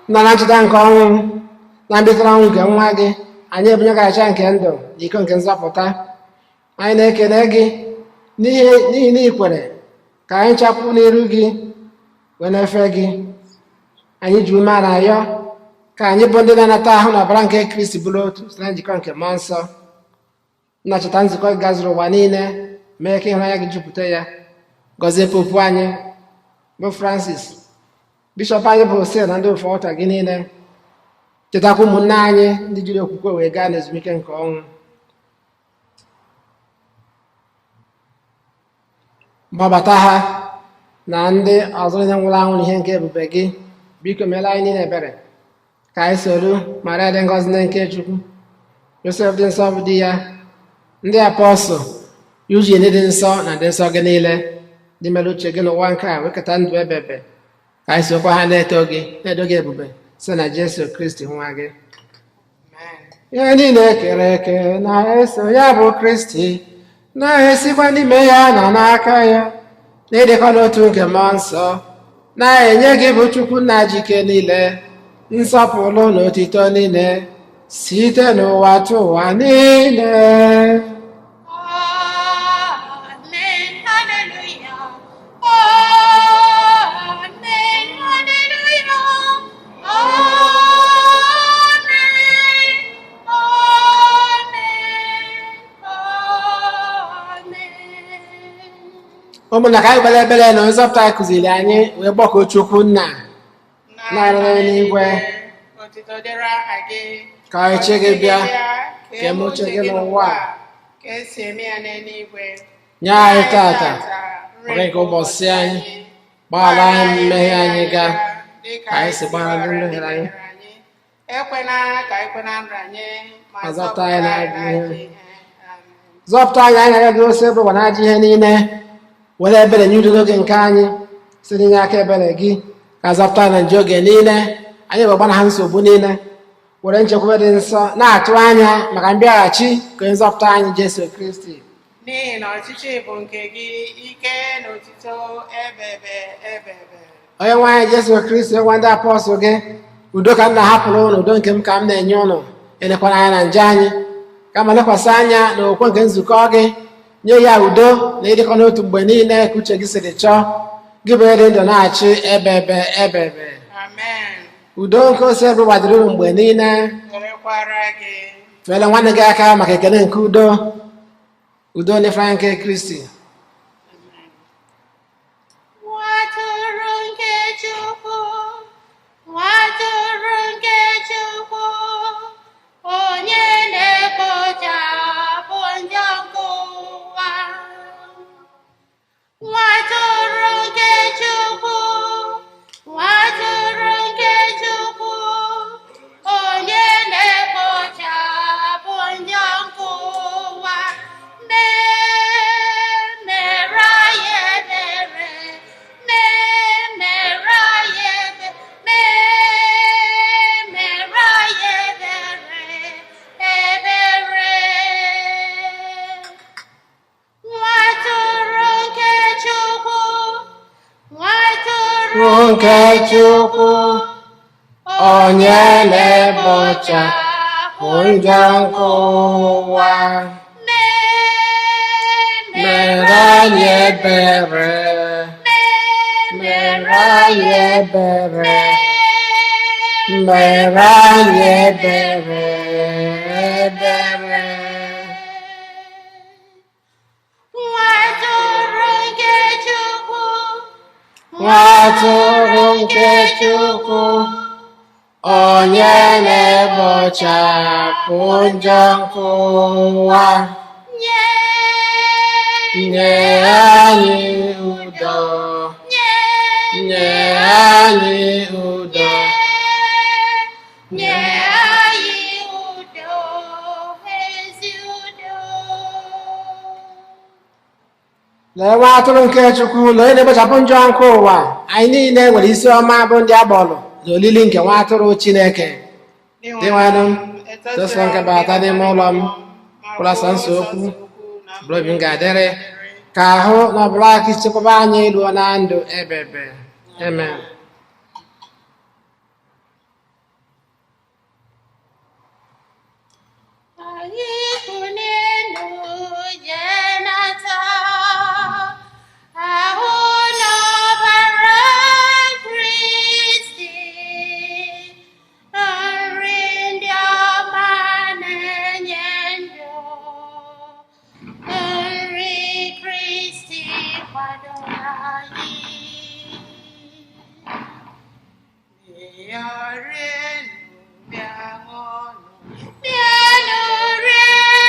Na na ncheta nke ọnwụ na mbilite n'ọnwụ nke nwa gị, anyị ebunye gị aja nke ndụ na iko nke nzọpụta. Anyị na-ekele gị n'ihi na ị kwere ka anyị chapụ n'iru gị wee na-efe gị. Anyị ji umeala ayọ ka anyị bụ ndị na-anata ahụ na ọbara nke Kristi bụrụ otu site na njikọ nke mmụọ nsọ. Nna, cheta nzukọ gị gazuru ụwa niile, mee ka ịhụnanya gị jupụta ya. Gọzie popu anyị bụ Francis, bishọp anyị bụ Hosea na ndị ofe ọta gị niile. Chetakwa ụmụnne anyị ndị jiri okwukwe wee gaa n'ezumike nke ọnwụ. Gbabata ha na ndị ọzọ niile nwụrụ anwụ n'ihe nke ebube gị. Biko meela anyị niile ebere ka anyị soro Maria dị ngọzi nne nke Chukwu, Josef dị nsọ bụ di ya, ndị apọstụl, Eugene dị nsọ na ndị nsọ gị niile ndị mere uche gị n'ụwa nke a wekọta ndụ ebebe, ka anyị sokwa ha na-eto gị, na-edo gị ebube site na Jesu Kristi nwa gị. Amen. Ihe niile kere eke na-eso ya bụ Kristi, na-esikwa n'ime ya na n'aka ya, na-edekọ n'otu nke mmụọ nsọ, na-enye gị bụ Chukwu nna jike niile nsọpụrụ na otito niile site n'ụwa tụ ụwa niile. Amen, hallelujah. Amen, hallelujah. Amen, amen, amen. Ụmụnna, ka anyị kpere ekpere na nzọpụta anyị kụziri anyị wee gbakọọ Chukwu nna na-arụ n'eluigwe. Otito dịrị aha gị. Ka ọchịchị gị bịa, ka eme uche gị n'ụwa ka esi eme ya n'eluigwe. Nye anyị tata nri nke ụbọchị anyị. Gbaghara anyị mmehie anyị ga dịka ka anyị si gbaghara ndị mehiere anyị. Ekwena ka ekwena nranye, ma Ma zọpụta anyị n'ajọ ihe. Amen. Zọpụta anyị, anyị agaghị ose ebe ụwa na ajọ ihe niile, were ebere nye udo n'oge nke anyị, site n'inye aka ebere gị ka zọpụta anyị na nje oge niile anyị wee gbanaha nsogbu niile, were nchekwube dị nsọ na-atụ anya maka mbịaghachi nke onye nzọpụta anyị Jesu Kristi. N'ihi na ọchịchị bụ nke gị, ike na otuto ebebe ebebe. Onye nwe anyị Jesu Kristi, gwa ndị apọstụl gị, udo ka m na-ahapụrụ ụnụ, udo nke m ka m na-enye ụnụ, elekwana anya na njọ anyị, kama lekwasị anya na okwukwe nke nzukọ gị, nye ya udo na ịdịkọ n'otu mgbe niile ka uche gị siri chọọ, gị bụ onye dị ndụ na-achị ebebe ebebe. Amen. Udo nke ose bụ gbadiri unu mgbe niile. Dịrịkwara gị. Fere nwanne gị aka maka ekele nke udo. Udo na ịfụnanya nke Kristi. Nwatụrụ nke Chukwu, nwatụrụ nke Chukwu, onye na-ekpochapụ njọ nke ụwa. Nwatụrụ nke Chukwu, nwatụrụ nke Chukwu, onye na-ekpochapụ njọ nke ụwa. Mee mere anyị ebere, mee mere anyị ebere, mee mere anyị ebere, ebere. Nwatụrụ nke Chukwu, nwatụrụ nke Chukwu, onye na-ekpochapụ njọ nke ụwa, mere anyị ebere, mere anyị ebere, mere anyị ebere, ebere. Nwatụrụ nke Chukwu, Nwatụrụ nke Chukwu, onye na-ekpochapụ njọ nke ụwa, nye nye anyị udo, nye anyị udo, nye anyị udo, ezi udo. Lee nwa atụrụ nke Chukwu, lee onye na-ekpochapụ njọ nke ụwa. Anyị niile nwere isi ọma bụ ndị agbọrọ na olili nke nwa atụrụ Chineke. Dinwenụ, sọsọ nke bata n'ime ụlọ m, kwụlasa nso okwu, bụrụ obi m ga-adịrị, ka ahụ na ọbụla aka ichekwaba anyị ruo na ndụ ebebe. Amen. Anyị kunenu jee nata ahụ n'ọbara Kristi, nri ndị ọma na-enye ndụ, nri Kristi kwadoro anyị. Bịa rienụ, bịa ṅụọnụ. Bịanụ rienụ,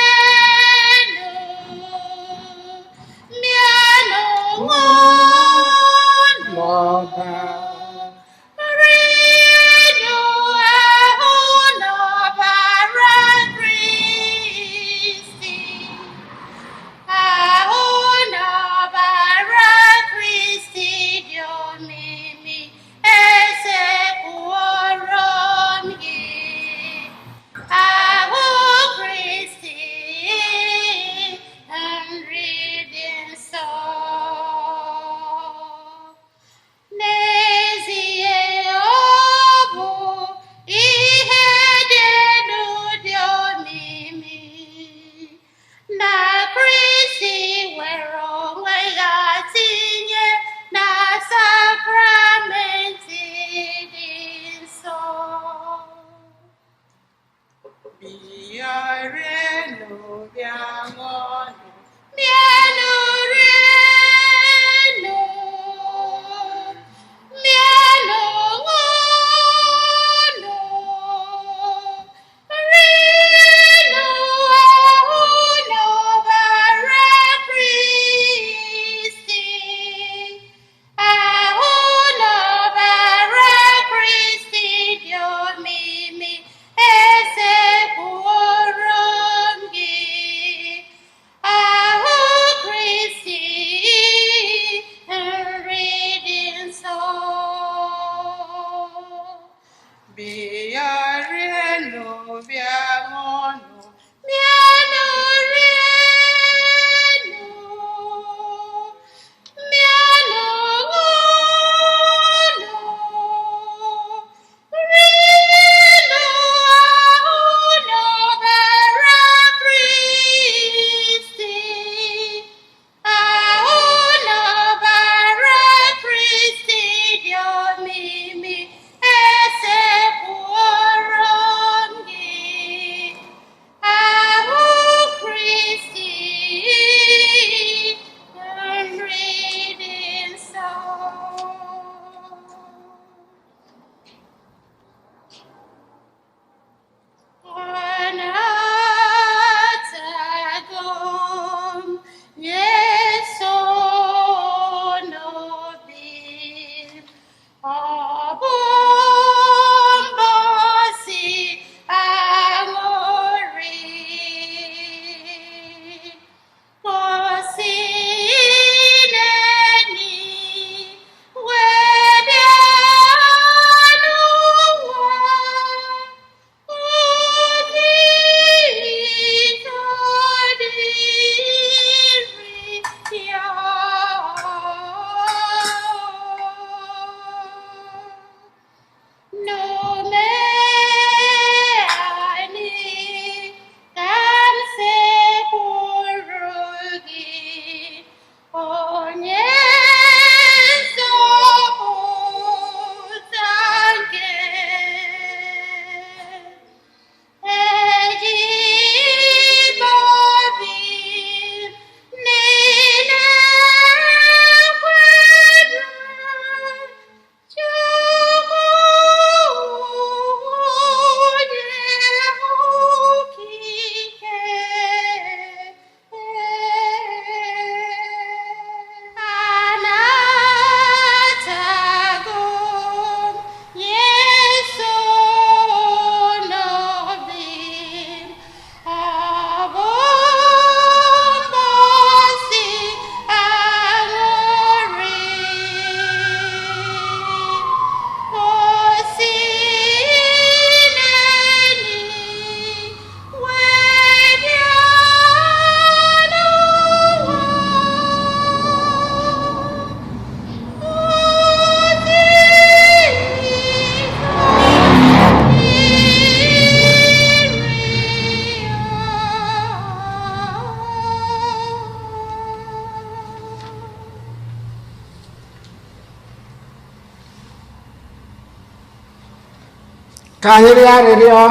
Ka anyị rịọ arịrịọ.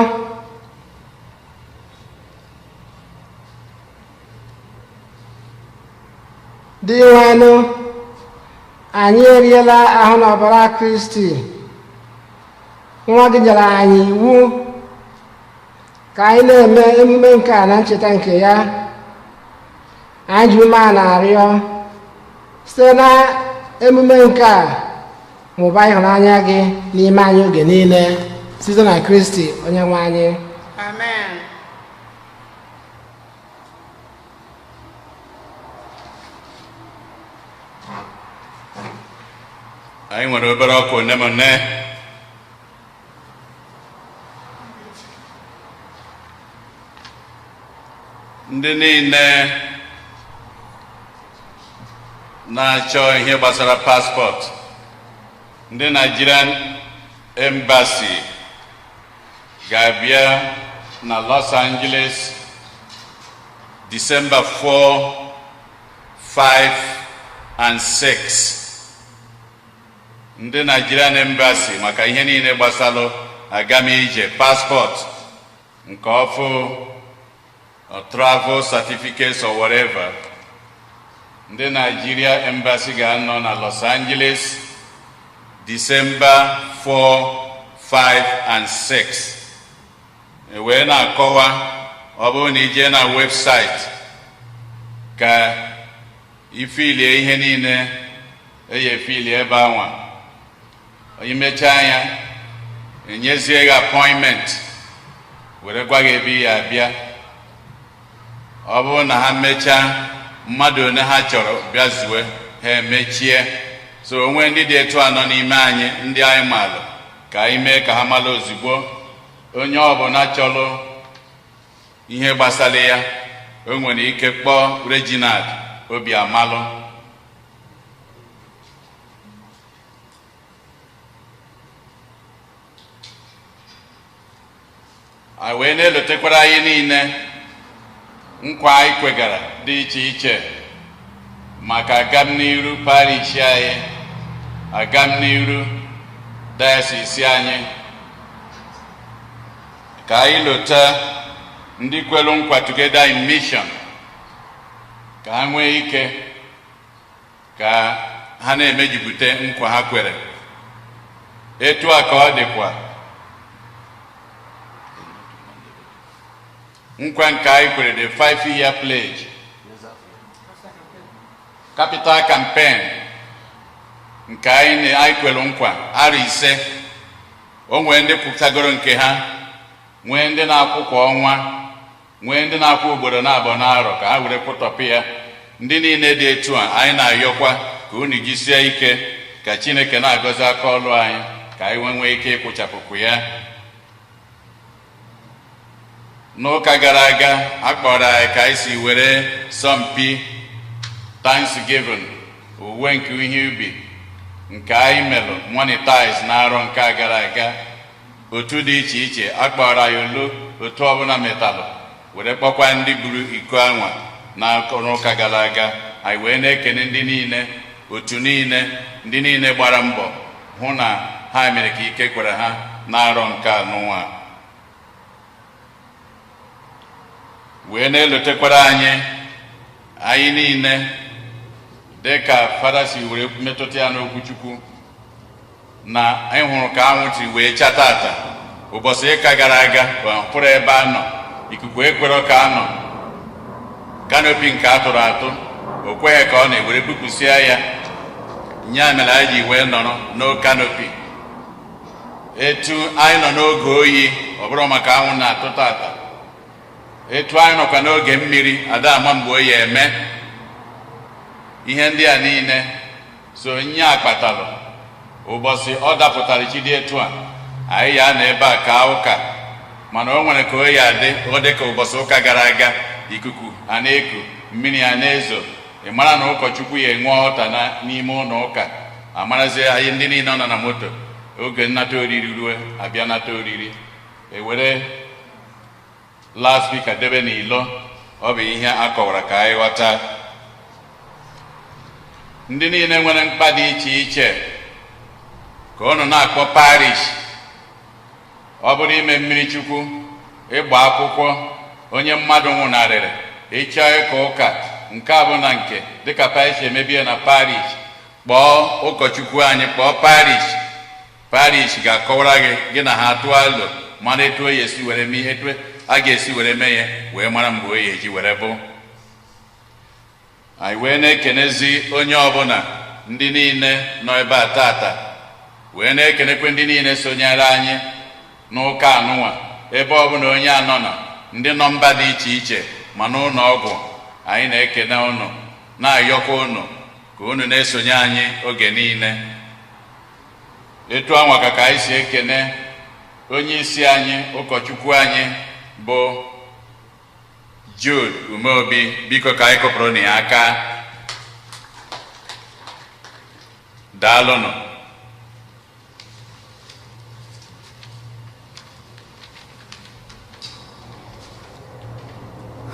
Dinwenụ, anyị eriela ahụ na ọbara Kristi nwa gị nyere anyị iwu ka anyị na-eme emume nke a na ncheta nke ya. Anyị ji umeala arịọ, site na emume nke a mụba ịhụnanya gị n'ime anyị oge niile, site na Kristi onye nwe anyị. Amen. Anyị nwere obere ọkwa one ma one. Ndị niile na-achọ ihe gbasara passport, ndị Nigerian Embassy ga-abịa na Los Angeles December 4, 5 and 6. Ndị Nigerian Embassy maka ihe niile gbasalụ agamije passport nke ọfụ or travel certificates or whatever, ndị Nigeria Embassy ga-anọ na Los Angeles December 4, 5 and 6. E wee na-akọwa, ọ bụrụ na ije na website ka ifilie ihe niile eyi efilie ebe anwa, imechaa ya, enyezie gị appointment were gwa gị ebe ị ya abịa. Ọ bụrụ na ha mechaa mmadụ one ha chọrọ bịa zuwe, ha emechie. So onwe ndị dị etu anọ n'ime anyị, ndị anyị malụ, ka anyị mee ka ha malụ ozugbo. Onye ọbụla chọrọ ihe gbasara ya, o nwere ike kpọọ Reginald Obiamalụ. Anyị wee na-elotekwara anyị niile nkwa anyị kwegara dị iche iche maka agam n'iru parish anyị, agam n'iru diocese anyị. Ka anyị lota ndị kwelu nkwa Together in Mission, ka ha nwee ike ka ha na-emejupụta nkwa ha kwere. Etu a ka ọ dịkwa nkwa nke anyị kwere, the 5 year pledge, capital campaign nke anyị kwere nkwa arọ 5. O nwee ndị kwupụtagoro nke ha, nwee ndị na-akwụ kwa ọnwa, nwee ndị na-akwụ ugboro na-abụọ n'arọ ka ha were kwụtọpụ ya. Ndị niile dị etu a, anyị na-ayọkwa ka unu jisie ike, ka Chineke na-agọzi aka ọlụ anyị, ka anyị nwee nwee ike ịkwụchapụkwu ya. N'ụka gara aga, a kpọrọ anyị ka anyị si were sọmpi Thanksgiving, uwe nke ihe ubi nke anyị melụ monetize n'arọ nke a gara aga. Otu dị iche iche a kpọrọ anyị olu otu ọbụla metalụ were kpọkwa ndị buru iko anwa n'ụka gara aga. Anyị wee na-ekene ndị niile, otu niile, ndị niile gbara mbọ hụ na ha mere ka ike kwere ha n'arọ nke anụnwa. Wee na-elotekwara anyị niile, dị ka fada si were metụta ya n'okwuchukwu, na anyị hụrụ ka anwụ tiri wee cha tata. Ụbọchị ịka gara aga pụrụ ebe a nọ, ikuku ekwero ka a nọ, canopy nke a tụrụ atụ o kweghị ka ọ na-ewere bupụsịa ya. Nya mere anyị ji wee nọrọ no canopy. Etu anyị nọ n'oge oyi, ọ bụrụ maka anwụ na-atụ tata, etu anyị nọkwa n'oge mmiri, ada ama mgbe oyi eme. Ihe ndị a niile so nye akpatalụ ụbọchị ọ dapụtara chi dị etu a anyị ya na ebe a ka ụka. Mana o nwere ka oyi adị, ọ dị ka ụbọchị ụka gara aga, ikuku a na-eku, mmiri a na-ezo. Ị mara na ụkọchukwu ya enwe ọta n'ime ụlọ ụka. Amarazie anyị ndị niile nọ na moto, oge nnata oriri ruo, abịa nata oriri, ewere loudspeaker debe n'ilo. Ọ bụ ihe a kọwara ka anyị ghọta. Ndị niile nwere mkpa dị iche iche, ka unu na-akpọ parish. Ọ bụrụ ime mmiri Chukwu, ịgba akwụkwọ, onye mmadụ nwụnarịrị, ịchọọ ịka ụka, nke a bụ na nke dịka parish emebie na parish, kpọọ ụkọchukwu anyị, kpọọ parish. Parish ga-akọwara gị, gị na ha tụọ alo, mara etu o ya esi were mee, etu a ga-esi were mee ya, wee mara mgbe o ya eji were bụ. Anyị wee na-ekenezi onye ọbụla, ndị niile nọ ebe a tata, wee na-ekenekwe ndị niile sonyere anyị n'ụka anụnwa, ebe ọbụla onye anọ na ndị nọ mba dị iche iche, ma n'ụlọ ọgwụ. Anyị na-ekene unu, na-ayọkwa unu ka unu na-esonye anyị oge niile. Etu anwa ka anyị si ekene onye isi anyị, ụkọchukwu anyị bụ Jude Umeobi. Biko, ka anyị kụpụrụ na ya aka. Daalụnụ.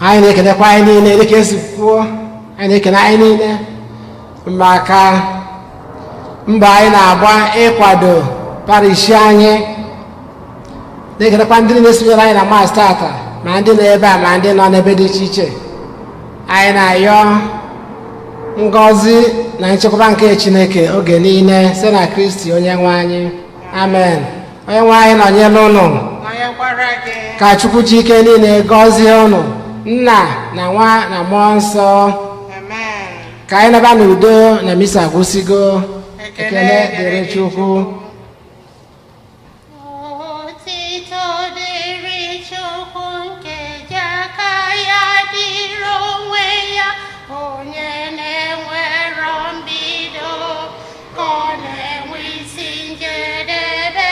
Anyị na-ekenekwa anyị niile dịka esi kwuo. Anyị na-ekene anyị niile maka mbọ anyị na-agba ịkwado parish anyị, na-ekenekwa ndị niile sonyere anyị na Mass tata, ma ndị nọ ebe a, ma ndị nọ n'ebe dị iche iche. Anyị na-ayọ ngọzi na nchekwaba nke Chineke oge niile site na Kristi onye nwe anyị. Amen. Onye nwe anyị nọnyere ụnụ. Nọnyekwara gị. Ka Chukwu ji ike niile gọzie ụnụ, Nna na Nwa na Mmụọ Nsọ. Amen. Ka anyị naba n'udo na misa gwụsịgo. Ekele dịrị Chukwu. Otito dịrị Chukwu nke ji aka ya dịrị onwe ya, onye na-enwero mbido ka ọ na-enwe isi njedebe,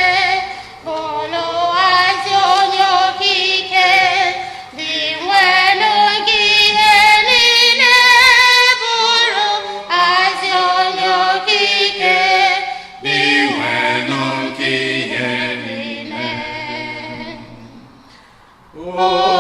bụlụazi onye okike dị nwenu gị ihe niile, bụrụ azi onye okike dị Inwenụ nke ihe niile. niile.